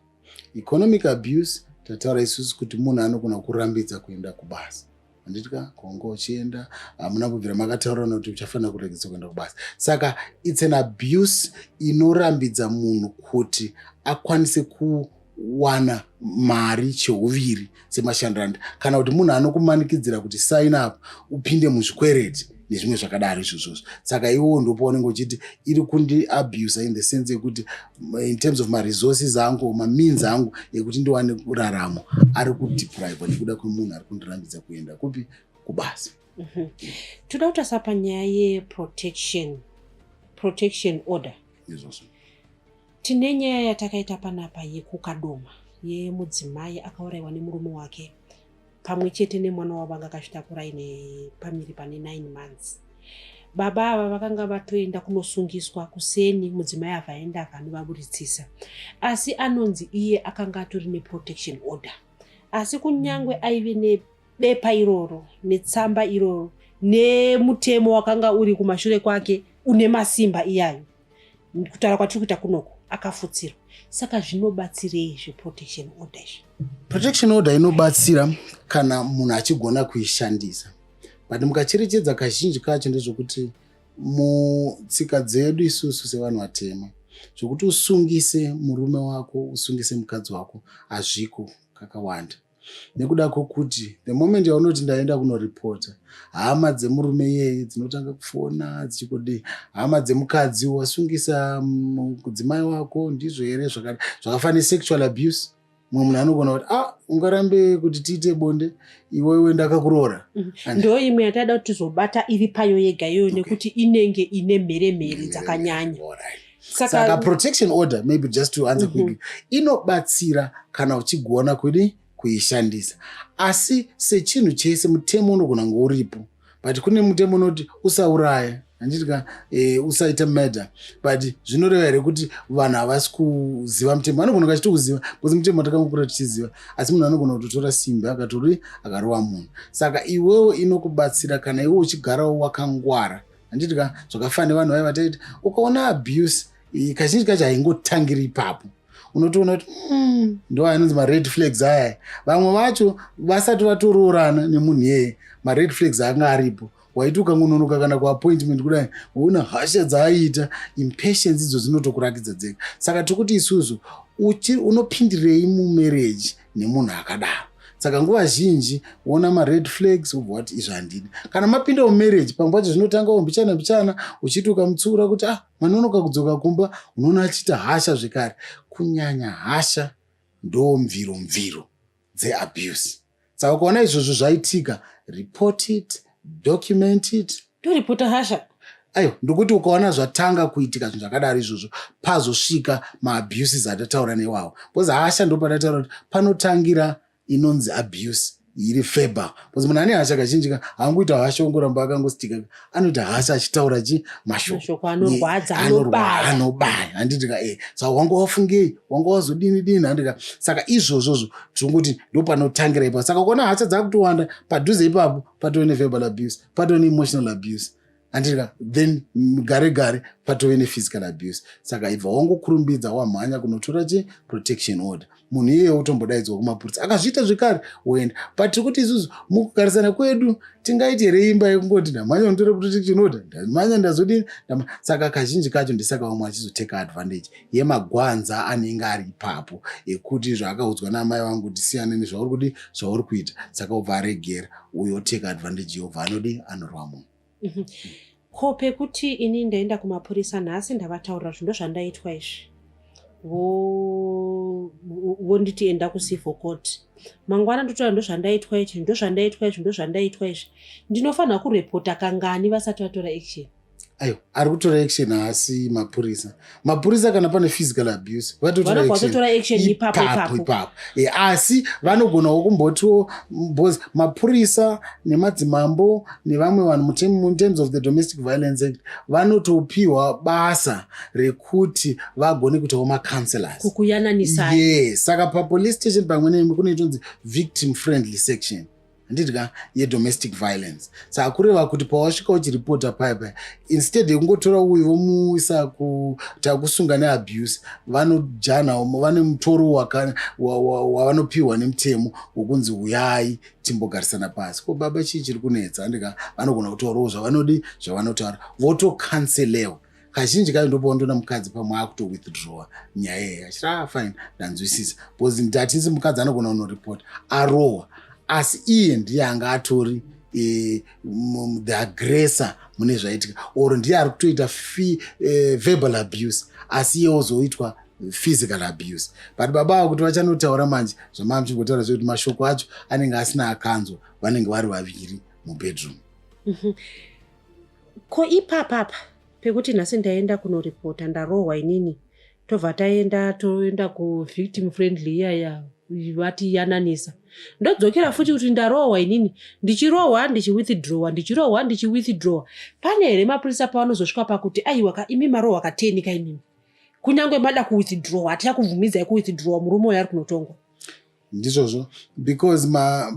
Economic abuse tataura isusu kuti munhu anogona kurambidza kuenda kubasa, handiti ka? Konga uchienda, hamuna kubvira makataurirana kuti uchafanira kuregedza kuenda kubasa. Saka it's an abuse inorambidza munhu kuti akwanise kuwana mari cheuviri semashandirandi, kana kuti munhu anokumanikidzira kuti sign up upinde muzvikwereti nezvimwe zvakadaro izvozvozvo. Saka iwowo ndopaunenge uchiti iri kundiabusa in the sense yekuti in terms of maresources angu, mameans angu ekuti ndiwane kuraramo ari kudepriva nekuda kwemunhu ari kundirambidza kuenda kupi? Kubasa. Toda kutarisa panyaya yeprotection, protection order. Izvozvo. Tine nyaya yatakaita panapa yekuKadoma, yemudzimai akaurayiwa nemurume wake pamwe chete nemwana wavo anga akazvitakura aine pamiri pane 9 months. Baba ava vakanga vatoenda kunosungiswa kuseni, mudzimai abva aenda akanovaburitsisa, asi anonzi iye akanga atori neprotection order. Asi kunyange aive nebepa iroro netsamba iroro nemutemo wakanga uri kumashure kwake une masimba iyayo, kutaura kwatiri kuita kunoko akafutsirwa. Saka zvinobatsirei zveprotection order izvi? Protection order inobatsira kana munhu achigona kuishandisa, but mukacherechedza kazhinji kacho ndezvokuti mutsika dzedu isusu sevanhu vatema, zvokuti usungise murume wako, usungise mukadzi wako, hazviko kakawanda, nekuda kwokuti the moment yaunoti ndaenda kunoripota, hama dzemurume iyeye dzinotanga kufona dzichikodii, hama dzemukadzi, wasungisa mudzimai wako, ndizvo here? Zvakafanana nesexual abuse. Mumwe munhu anogona kuti, "Ah, ungarambe kuti tiite bonde iwewe ndakakuroora?" Ndo imwe yatada kuti tizobata iri payo yega iyoyo, nekuti inenge ine mheremhere dzakanyanya. Saka protection order, maybe just to answer quickly, inobatsira kana uchigona kudi kuishandisa. Asi sechinhu chese, mutemo unogona kunge uripo, but kune mutemo unoti usauraya, handiti ka? Usaita murder, but zvinoreva here kuti vanhu havasi kuziva mutemo? Vanogona kunge achitouziva, because mutemo takangokura tichiziva, asi munhu anogona kutotora simbi akatori akarova munhu. Saka iwewo inokubatsira kana iwe uchigarawo wakangwara, handiti ka? Zvakafanira vanhu vaya vataiti ukaona abuse, kazhinji kacho haingotangiri ipapo. Unotoona kuti ndo anonzi mared flags aya. Vamwe vacho vasati vatoroorana nemunhu iyeye, mared flags anga aripo. Waiti ukangononoka kana kuappointment kudai, waona hasha dzaaiita, impatience idzo dzinotokurakidza dzega. Saka tiri isusu unopindirei mumarriage nemunhu akadaro? Saka nguva zhinji woona mared flags, wobva wati izvo handidi. Kana mapinda mumarriage, pamwe pacho zvinotangawo mbichana mbichana, uchiti ukamutsiura kuti, "Ah, manonoka kudzoka kumba," unoona achiita hasha zvekare. Kunyanya hasha ndo mviro mviro dzeabuse. Saka ukaona izvozvo zvaitika, report it, document it. Toripota hasha? Aiwa, ndokuti ukaona zvatanga kuitika zvinhu zvakadaro izvozvo, pazosvika maabuses atataura newawo, because hasha ndo patataura kuti panotangira inonzi abuse iri verbal, because munhu ane hasha kazhinji ka haangoita hasha ongoramba akangostika. Anoita hasha achitaura chi? Mashoko. Mashoko anorwadza, anobaya. Anobaya, handiti ka? Saka wanga wafungei, wanga wazodini dini, handiti ka? Saka izvozvozvo tinongoti ndo panotangira ipapo. Saka ukaona hasha dzakutowanda padhuze ipapo, patove neverbal abuse, patove neemotional abuse, handiti ka? Then gare gare patove nephysical abuse. Saka ibva wangokurumbidza wamhanya kunotora chi protection order. Munhu iyeye wotombodaidzwa kumapurisa, akazviita zvekare woenda. But tiri kuti isusu mukugarisana kwedu tingaiti here imba yekungoti ndamhanya kunotora protection order, ndamhanya, ndazodini? Saka kazhinji kacho ndisaka vamwe vachizoteka advantage yemagwanza anenge ari ipapo, ekuti zvaakaudzwa naamai vangu kuti siyana nezvauri kudi, zvauri kuita. Saka ubva aregera, uyo oteka advantage, yobva anodi anorwa munhu. Ko pekuti ini ndaenda kumapurisa nhasi, ndavataurira kuti ndo zvandaitwa izvi, vonditi enda kucivil court. Mangwana ndotaura ndo zvandaitwa izvi, ndo zvandaitwa izvi, ndo zvandaitwa izvi. Ndinofanira kurepota kangani vasati vatora action? Aiwa, ari kutora action haasi mapurisa. Mapurisa kana pane physical abuse vatotora action ipapo ipapo. Asi vanogonawo kumbotiwo, because mapurisa nemadzimambo nevamwe vanhu muterms of the Domestic Violence Act vanotopiwa basa rekuti vagone kuitawo macounselors. Kukuyananisa. Yes. Saka papolice station pamwe nemwe kune itonzi victim friendly section, handiti, yedomestic violence. Saka kureva kuti pawasvika uchiripota paya paya, instead yekungotora uyu vomuisa takusunga neabuse, vanojana vane mutoro wavanopiwa nemutemo wokunzi uyai timbogarisana pasi. Ko baba, chii chiri kunetsa? Handika vanogona kutaurawo zvavanodi, zvavanotaura, votocounselewa. Kazhinji kacho ndopaundoona mukadzi pamwe akutowithdrawa nyaya iyi achiti, "Ah, fine, ndanzwisisa," because ndatisi mukadzi anogona kunoripota arohwa, asi iye ndiye anga atori the aggressor mune zvaitika, or ndiye ari kutoita verbal abuse, asi iye ozoitwa physical abuse. But baba ava kuti vachanotaura manje zvamaa muchimbotaura zvekuti mashoko acho anenge asina akanzwa, vanenge vari vaviri mubedroom. Ko ipapapa pekuti nhasi ndaenda kunoripota ndarohwa inini, tobva taenda, toenda kuvictim friendly iyaya, vatiyananisa, ndodzokera futi kuti ndarohwa inini, ndichirohwa ndichiwithdrawa, ndichirohwa ndichiwithdrawa, pane here mapurisa pavanozosvika pakuti, "Aiwa ka, imi marohwa kateni ka imimi, kunyange mada kuwithdrawa hatichakubvumidzai kuwithdrawa, murume uyo ari kunotongwa"? Ndizvozvo, because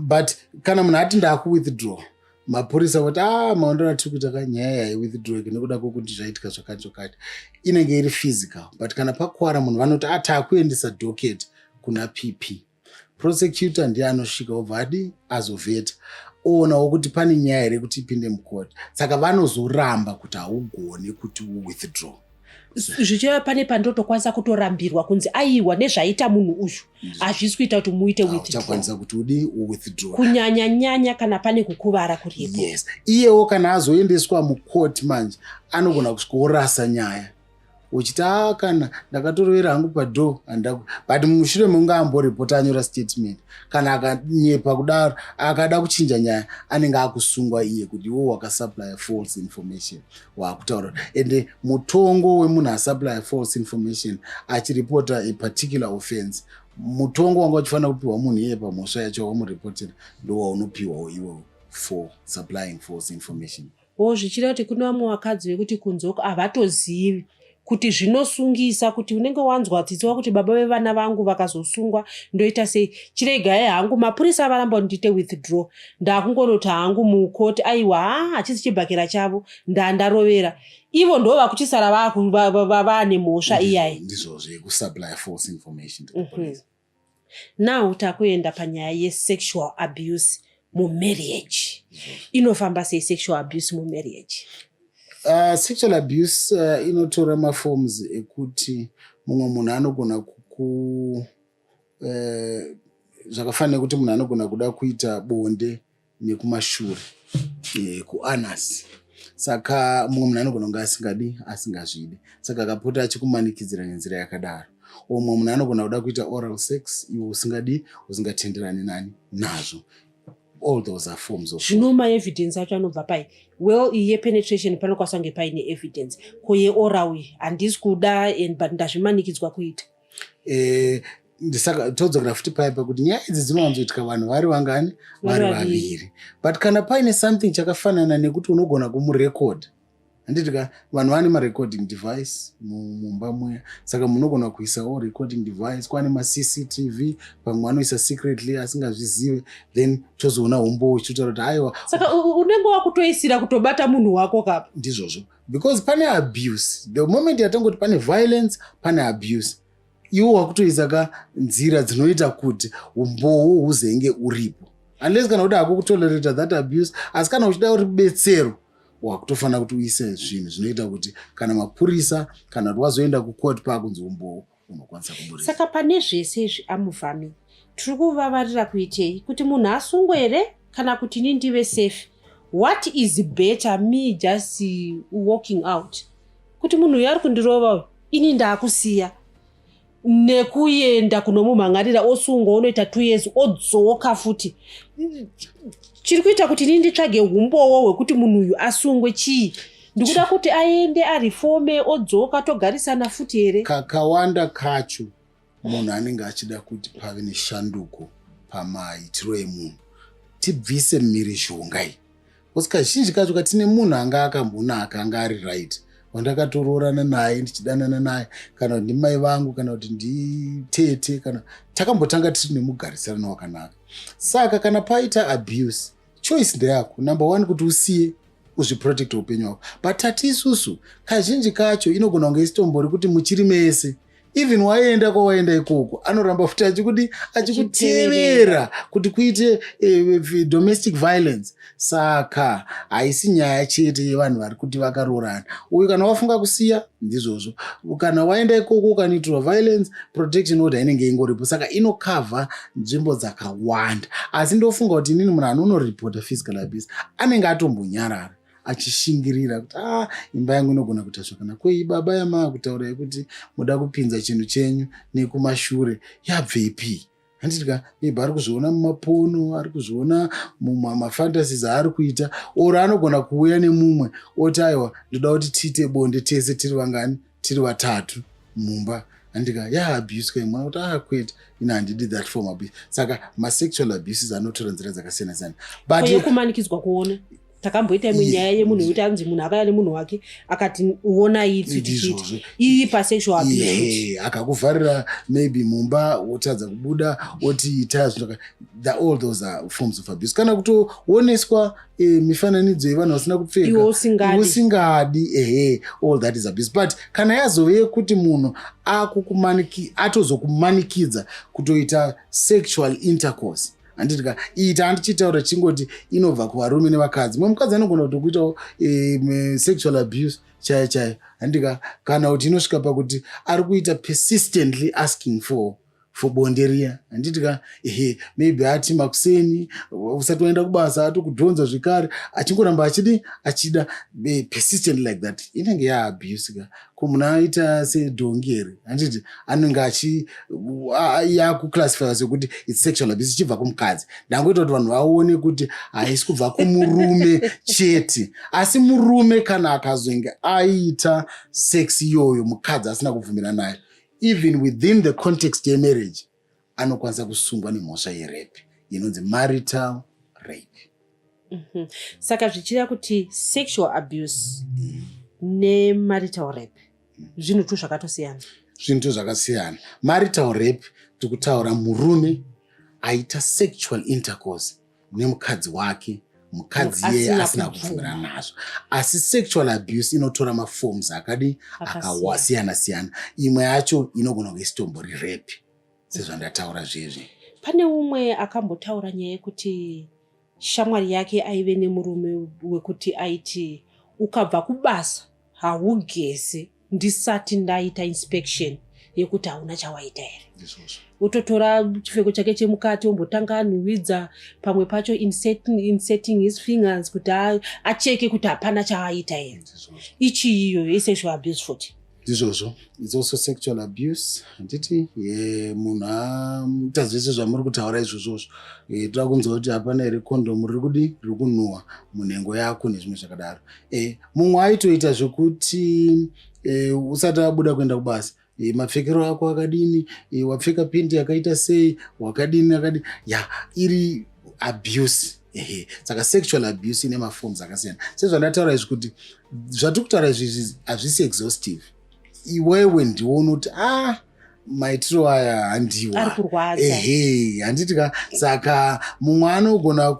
but kana munhu ati ndakuwithdraw, mapurisa kuti a ah, maondero atiri kuita ka, nyaya yaiwithdrawike nekuda kwokuti zvaitika zvakati zvakati, inenge iri physical. But kana pakwara munhu, vanoti a ah, taakuendesa docket kuna PP. Prosecutor ndiye anosvika obva adi azovheta, oonawo kuti pane nyaya here kuti ipinde mukoti. Saka vanozoramba kuti haugoni kuti uwithdraw. Zvichireva pane pandotokwanisa kutorambirwa kunzi aiwa, nezvaita munhu uyu hazvisi kuita kuti muite withdraw. Uchakwanisa kuti udi uwithdraw. Kunyanya nyanya kana pane kukuvara kuripo. Yes, iyewo kana azoendeswa mukoti manje, anogona kusvika orasa nyaya uchiti, "A, kana ndakatorovera hangu padoor." But mushure mekunge amboripota, anyora statement, kana akanyepa kudaro, akada kuchinja nyaya, anenge akusungwa iye kuti iwo wakasupply false information waakutaura. Ende mutongo wemunhu asupply false information achiripota a particular offense, mutongo wanga uchifanira kupiwa munhu iye pamhosva yacho wamuripotera ndo waunopiwawo iwewo for supplying false information. O, zvichireva kuti kune vamwe vakadzi vekuti kunzoko havatozivi kuti zvinosungisa, kuti unenge wanzwa tsitsi wakuti baba vevana vangu vakazosungwa ndoita sei? Chiregai hangu, mapurisa varamba kuti ndiite withdraw, ndakungonoti hangu mukoti, aiwa, ha, hachisi chibhakera chavo, ndandarovera ivo, ndo vakuchisara vaane mhosva iyai. Ndizvozvo, yekusupply false information to the police. Now takuenda panyaya yesexual abuse mumarriage. Inofamba sei sexual abuse mumarriage? Sexual abuse inotora maforms ekuti mumwe munhu anogona kuku zvakafanira kuti munhu anogona kuda kuita bonde nekumashure, kuanus. Saka mumwe munhu anogona kunge asingadi, asingazvidi, saka akapota achikumanikidzira nenzira yakadaro. Umwe munhu anogona kuda kuita oral sex, iwe usingadi, usingatenderani nani nazvo. All those are forms of Zvino maevidence acho anobva pai? Well, iyi yepenetration panokwanisa kunge paine evidence. Ko yeoral iyi, handisi kuda and but ndazvimanikidzwa kuita? Ndisaka todzokera futi paya pekuti nyaya idzi dzinowanzoitika vanhu vari vangani? Vari Vari vaviri. Vaviri. But kana paine something chakafanana nekuti unogona kumurekodha, handiti ka? Vanhu vane marecording device mumba muya, saka munogona kuisawo recording device. Kwane maCCTV, pamwe vanoisa secretly asingazvizive, then tozoona umbowo uchitotaura kuti aiwa. Saka unenge wakutoisira kutobata munhu wako kapa. Ndizvozvo, because pane abuse. The moment yatongoti pane violence, pane abuse, iwo wakutoisa ka nzira dzinoita kuti umbowo huzenge uripo, unless kana uda hako kutolerata that abuse. Asi kana uchida rubetsero, wakutofanira kuti uise zvinhu zvinoita kuti kana mapurisa, kana kuti wazoenda kucourt, paakunzi umbowo unokwanisa kuburisa. Saka pane zvese izvi, amuvhami, tiri kuvavarira kuitei? Kuti munhu asungwe here, kana kuti ini ndive safe? What is better, me just walking out kuti munhu uyu ari kundirova uyu, ini ndaakusiya, nekuenda kunomumhan'arira, osungwa, unoita 2 years, odzoka futi? Chiri kuita kuti ini nditsvage umbowo hwekuti munhu uyu asungwe chii? Ndikuda kuti aende areforme, odzoka, togarisana futi here? Kakawanda kacho munhu anenge achida kuti pave neshanduko pamaitiro emunhu, tibvise mhirizhonga iyi, because kazhinji kacho katine munhu anga akambonaka, anga ari right, wandakatoroorana naye, ndichidanana naye, kana kuti ndimai vangu, kana kuti nditete, kana takambotanga tiri nemugarisirano wakanaka. Saka kana paita abuse, choice ndeyako. Number one, kuti usiye, uzviprotect upenyu hwako. But tati isusu kazhinji kacho inogona kunge isitombori kuti muchiri mese. Even waenda kwawaenda ikoko, anoramba futi achikudi, achikutevera kuti kuite domestic violence. Saka haisi nyaya chete yevanhu vari kuti vakaroorana. Uyu kana wafunga kusiya, ndizvozvo. Kana waenda ikoko ukanoitirwa violence, protection order inenge ingoripo. Saka inocover nzvimbo dzakawanda. Asi ndofunga kuti inini munhu anonoripota physical abuse anenge atombonyarara achishingirira kuti a ah, imba yangu inogona kuita zvakanaka. Kwei baba yamaa kutaura yekuti muda kupinza chinhu chenyu nekumashure yabvepi? Handiti maybe ari kuzviona mumaporno, ari kuzviona mumafantasies aari kuita, or anogona kuuya nemumwe oti, "Aiwa, ndoda kuti tiite bonde tese tiri vangani? Tiri vatatu mumba." Handika yaabuse kaimwana kuti, "Ah, kwete, ina handidi that form abuse." Saka masexual abuses anotora nzira dzakasiyana siyana. But yekumanikidzwa kuona, takamboita imwe nyaya yemunhu yekuti anzi munhu akauya nemunhu wake akati, "Onai tsvititsviti." Iri pasexual abuse. Akakuvharira maybe mumba, wotadza kubuda, oti ita zvinhu. All those are forms of abuse. Kana kutooneswa mifananidzo yevanhu vasina kupfeka usingadi, ehe, all that is abuse. But kana yazove yekuti munhu atozokumanikidza kutoita sexual intercourse, handiti ka? Iyi taandichitaura chingoti inobva kuvarume nevakadzi. Mumwe mukadzi anogona kutokuitawo sexual abuse chaiyo chaiyo, handika? Kana kuti inosvika pakuti ari kuita persistently asking for bonde riya, handiti ka? Ehe, maybe ati makuseni usati waenda kubasa atokudhonza zvekare, achingoramba achidi, achida persistent like that, inenge yaabuse ka. Ko munhu aita sedhongi here? Handiti anenge achi yakuclassify sekuti its sexual abuse ichibva kumukadzi. Ndangoita kuti vanhu vaone kuti haisi kubva kumurume chete. Asi murume kana akazonge aita sex iyoyo mukadzi asina kubvumira nayo, even within the context yemarriage, anokwanisa kusungwa nemhosva yerape inonzi marital rape. Saka zvichireva kuti sexual abuse nemarital rape zvinhu tu zvakatosiyana? Zvinhu tu zvakasiyana. Marital rape, tikutaura murume aita sexual intercourse nemukadzi wake, mukadzi iyeye asina kubvumirana nazvo. Asi sexual abuse inotora maforms akadi akasiyana siyana. Imwe yacho inogona kunge isitombori rape, sezvandataura zvezvi. Pane umwe akambotaura nyaya yekuti shamwari yake aive nemurume wekuti aiti, "Ukabva kubasa haugezi ndisati ndaita inspection yekuti hauna chawaita here." Ndizvozvo. Ototora chipfeko chake chemukati, ombotanga anhuhwidza, pamwe pacho inserting his fingers kuti acheke kuti hapana chaaita here. Ndizvozvo. Ichi iyoyo isexual abuse futi? Ndizvozvo, its also sexual abuse, handiti? Ye munhu aita zvese zvamuri kutaura izvozvozvo, toda kunzwa kuti hapana here kondomu riri kudi, riri kunhuhwa munhengo yako nezvimwe zvakadaro. Mumwe aitoita zvekuti usati abuda kuenda kubasa, mapfekero ako akadini, wapfeka pendi yakaita sei, wakadini, akadini, ya iri abuse. Ehe, saka sexual abuse ine maforms akasiyana. Sezvandataura izvi, kuti zvatiri kutaura izvi hazvisi exhaustive. Iwewe ndiwo unoti, "Ah, maitiro aya handiwa." Ari kurwadza. Ehe, handiti ka? Saka mumwe anogona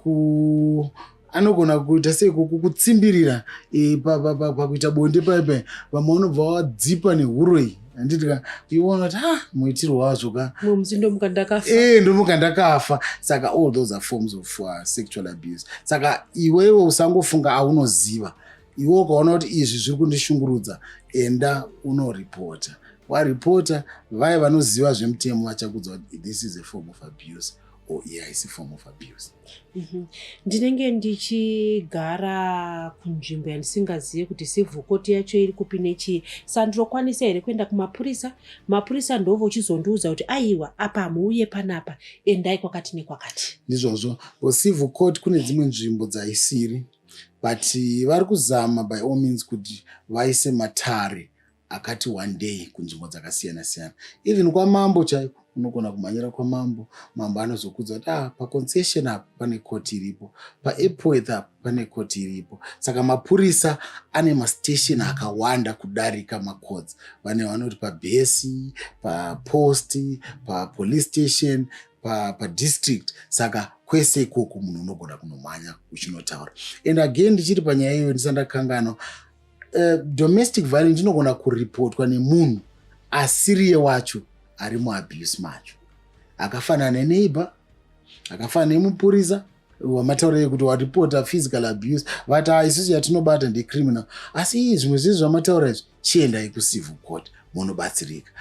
kuita sei, kutsimbirira pakuita bonde paipai. Vamwe vanobva vadzipa nehuroi, handiti ka? Iwona kuti, "Ah, muitiro wazvo ka." Mumwe musi ndomuka ndakafa. E, ndomuka ndakafa. Saka all those are forms of sexual abuse. Saka iwewe usangofunga aunoziva. Iwe ukaona kuti izvi zviri kundishungurudza, enda unoripota. Waripota, vaya vanoziva zvemutemo vachakudza kuti this is a form of abuse or iye haisi form of abuse. Ndinenge ndichigara kunzvimbo yandisingazivi kuti civil court yacho iri kupi nechii. Saka ndinokwanisa here kuenda kumapurisa? Mapurisa ndovo uchizondiudza kuti, "Aiwa, apa hamuuye panapa, endai kwakati nekwakati"? Ndizvozvo. Civil court kune dzimwe nzvimbo dzaisiri. But vari kuzama by all means kuti vaise matare akati one day kunzvimbo dzakasiyana siyana. Even kwamambo chaiko, unogona kumhanyira kwamambo. Mambo anozokudza kuti, "Ah, paConcession apo pane koti iripo, paEpworth apo pane koti iripo." Saka mapurisa ane mastation akawanda kudarika macourts. Vane vanoti pabhesi, papost, papolice station, padistrict. Saka kwese ikoko munhu unogona kunomhanya uchinotaura. And again, ndichiri panyaya iyoyo, ndisandakanganwa, domestic violence inogona kuripotwa nemunhu asiriye wacho ari muabuse macho, akafanana neneighbor, akafanana nemupurisa wamataura ekuti waripota physical abuse, vati, "Ah, isusu yatinobata ndecriminal, asi ii zvimwe zvizvi zvamataura izvi, chiendai kucivil court munobatsirika."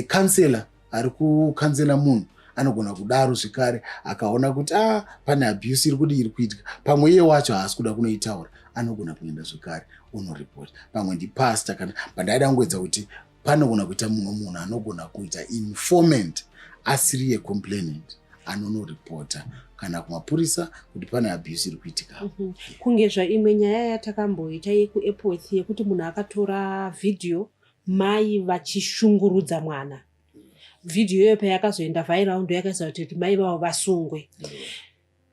Councillor ari kucounsela munhu anogona kudaro zvekare, akaona kuti a ah, pane abuse iri kudi iri kuitika, pamwe iye wacho haasi kuda kunoitaura, anogona kuenda zvekare unoripota. Pamwe ndipastor kana pandaida kungoedza kuti panogona kuita mumwe munhu anogona kuita informant asiri yecomplainant, anonoripota kana kumapurisa kuti pane abuse iri kuitika. Kunge zvaimwe nyaya yatakamboita yekuEpworth, yekuti munhu akatora vhidhiyo mai vachishungurudza mwana. Vhidhiyo iyoyo payakazoenda viral, ndo yakaisa kuti mai vavo vasungwe.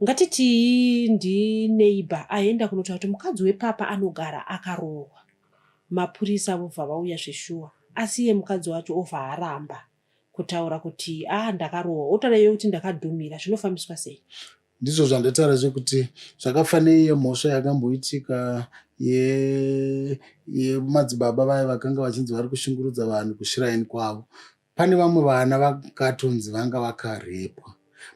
Ngatitii ndineighbor aenda kunotaura kuti mukadzi wepapa anogara akarohwa. Mapurisa vobva vauya zveshuwa, asi iye mukadzi wacho obva aramba kutaura kuti, "A, ndakarohwa," otaura iye kuti, "Ndakadhumira." Zvinofambiswa sei? Ndizvo zvandataura zvekuti zvakafanira iye mhosva yakamboitika yemadzibaba vaya vakanga vachinzi vari kushungurudza vanhu kushrine kwavo. Pane vamwe vana vakatonzi vanga vakarepwa,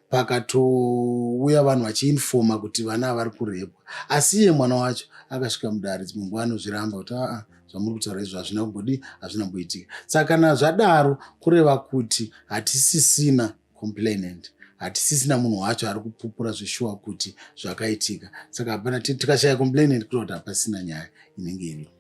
pakatouya vanhu vachiinforma kuti vana ava vari kurepwa, asi iye mwana wacho akasvika mudare, dzimwe nguva anozviramba kuti, "Aa, zvamuri kutaura izvo hazvina kumbodi, hazvina kumboitika." Saka kana zvadaro, kureva kuti hatisisina complainant, hatisisina munhu wacho ari kupupura zveshuwa kuti zvakaitika. Saka hapana, tikashaya complainant, kureva kuti hapasina nyaya inenge iripo.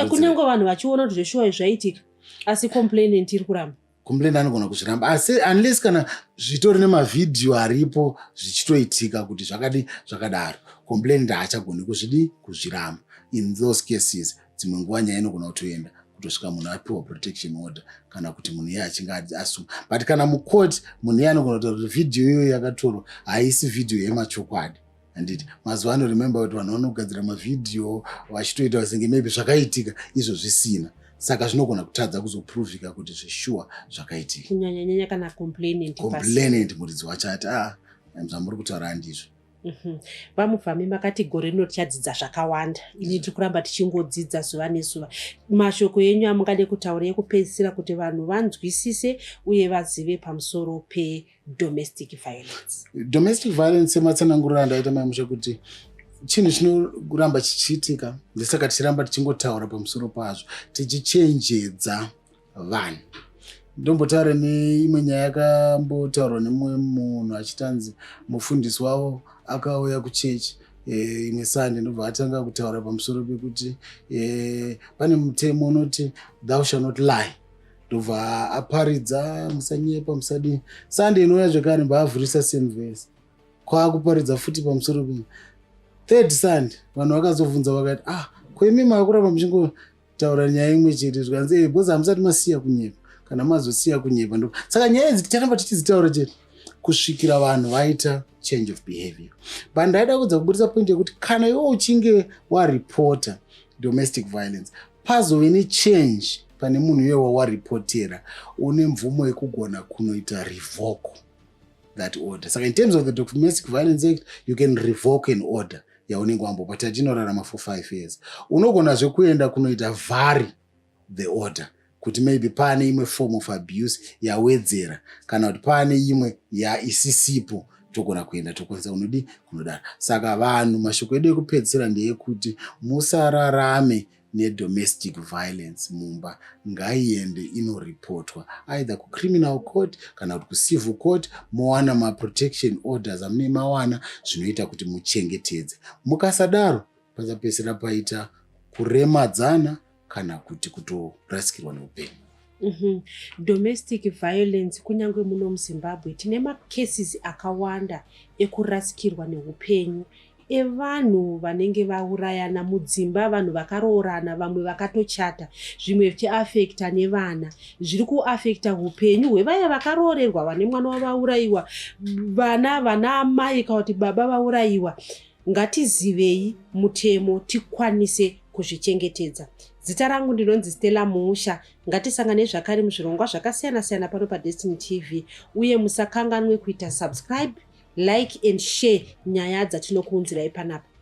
Kunyange vanhu vachiona kuti zveshuwa izvi zvaitika, asi complainant iri kuramba. Complainant anogona kuzviramba, asi unless kana zvitori nemavhidhiyo aripo zvichitoitika kuti zvakadi zvakadaro, complainant haachagoni kuzvidi kuzviramba. In those cases, dzimwe nguva nyaya inogona kutoenda kutosvika munhu apiwa protection order, kana kuti munhu iye achinge asungwa. But kana mucourt, munhu iye anogona kutaura kuti vhidhiyo iyoyo yakatorwa haisi vhidhiyo yemachokwadi, handiti? Mazuva ano, remember kuti vanhu vanogadzira mavhidhiyo vachitoita senge maybe zvakaitika, izvo zvisina. Saka zvinogona kutadza kuzoprovika kuti zveshuwa zvakaitika. Kunyanyanyanya kana complainant. Complainant, muridzi wacho ati, "A, zvamuri kutaura handizvo." VaMuvhami, makati gore rino tichadzidza zvakawanda. Ini tiri kuramba tichingodzidza zuva nezuva. Mashoko enyu amungade kutaura ekupedzisira kuti vanhu vanzwisise uye vazive pamusoro pedomestic violence? Domestic violence, sematsananguriro andaita, maimusha, kuti chinhu chinoramba chichiitika. Ndosaka tichiramba tichingotaura pamusoro pazvo, tichichenjedza vanhu. Ndombotaura neimwe nyaya yakambotaurwa nemumwe munhu, achitanzi mufundisi wavo akauya kuchechi imwe Sunday, ndobva atanga kutaura pamusoro pekuti pane mutemo unoti, "Thou shall not lie." Ndobva aparidza, "Musanyepa, musadii." Sunday inouya zvekare, mbaavhurisa same verse, kwaakuparidza futi pamusoro pe. Third Sunday, vanhu vakazobvunza vakati, "Ah, ko imi maakuramba muchingotaura nyaya imwe chete?" Zvikanzi, "Because hamusati masiya kunyepa. Kana mazosiya kunyepa ndo." Saka nyaya idzi ticharamba tichidzitaura chete kusvikira vanhu vaita change of behavior. But ndaida kudza kubudisa point yekuti kana iwe uchinge waripota domestic violence, pazove nechange pane munhu iye wawaripotera, une mvumo yekugona kunoita revoke that order. Saka in terms of the Domestic Violence Act, you can revoke an order yaunenge wambopa. Tatinorarama for 5 years. Unogonazve kuenda kunoita vary the order, kuti maybe paane imwe form of abuse yawedzera, kana kuti paane imwe yaisisipo, togona kuenda tokwanisa kunodi kunodaro. Saka vanhu, mashoko edu ekupedzisira ndeyekuti musararame nedomestic violence mumba. Ngaiende inoripotwa either kucriminal court kana kuti kucivil court, mowana maprotection orders amune mawana, zvinoita kuti muchengetedze. Mukasadaro, pachapedzisira paita kuremadzana kana kuti kutorasikirwa neupenyu. Domestic violence, kunyange muno muZimbabwe tine macases akawanda ekurasikirwa neupenyu. evanhu vanenge vaurayana mudzimba, vanhu vakaroorana, vamwe vakatochata, zvimwe zvichiafekta nevana, zviri kuafekta upenyu hwevaya vakaroorerwa vane mwana wavaurayiwa, vana vana amai kana kuti baba vaurayiwa. Ngatizivei mutemo tikwanise kuzvichengetedza. Zita rangu ndinonzi Stella Muusha. Ngatisangane zvakare muzvirongwa zvakasiyana-siyana pano paDestiny TV, uye musakanganwe kuita subscribe, like and share nyaya dzatinokuunzirai panapa.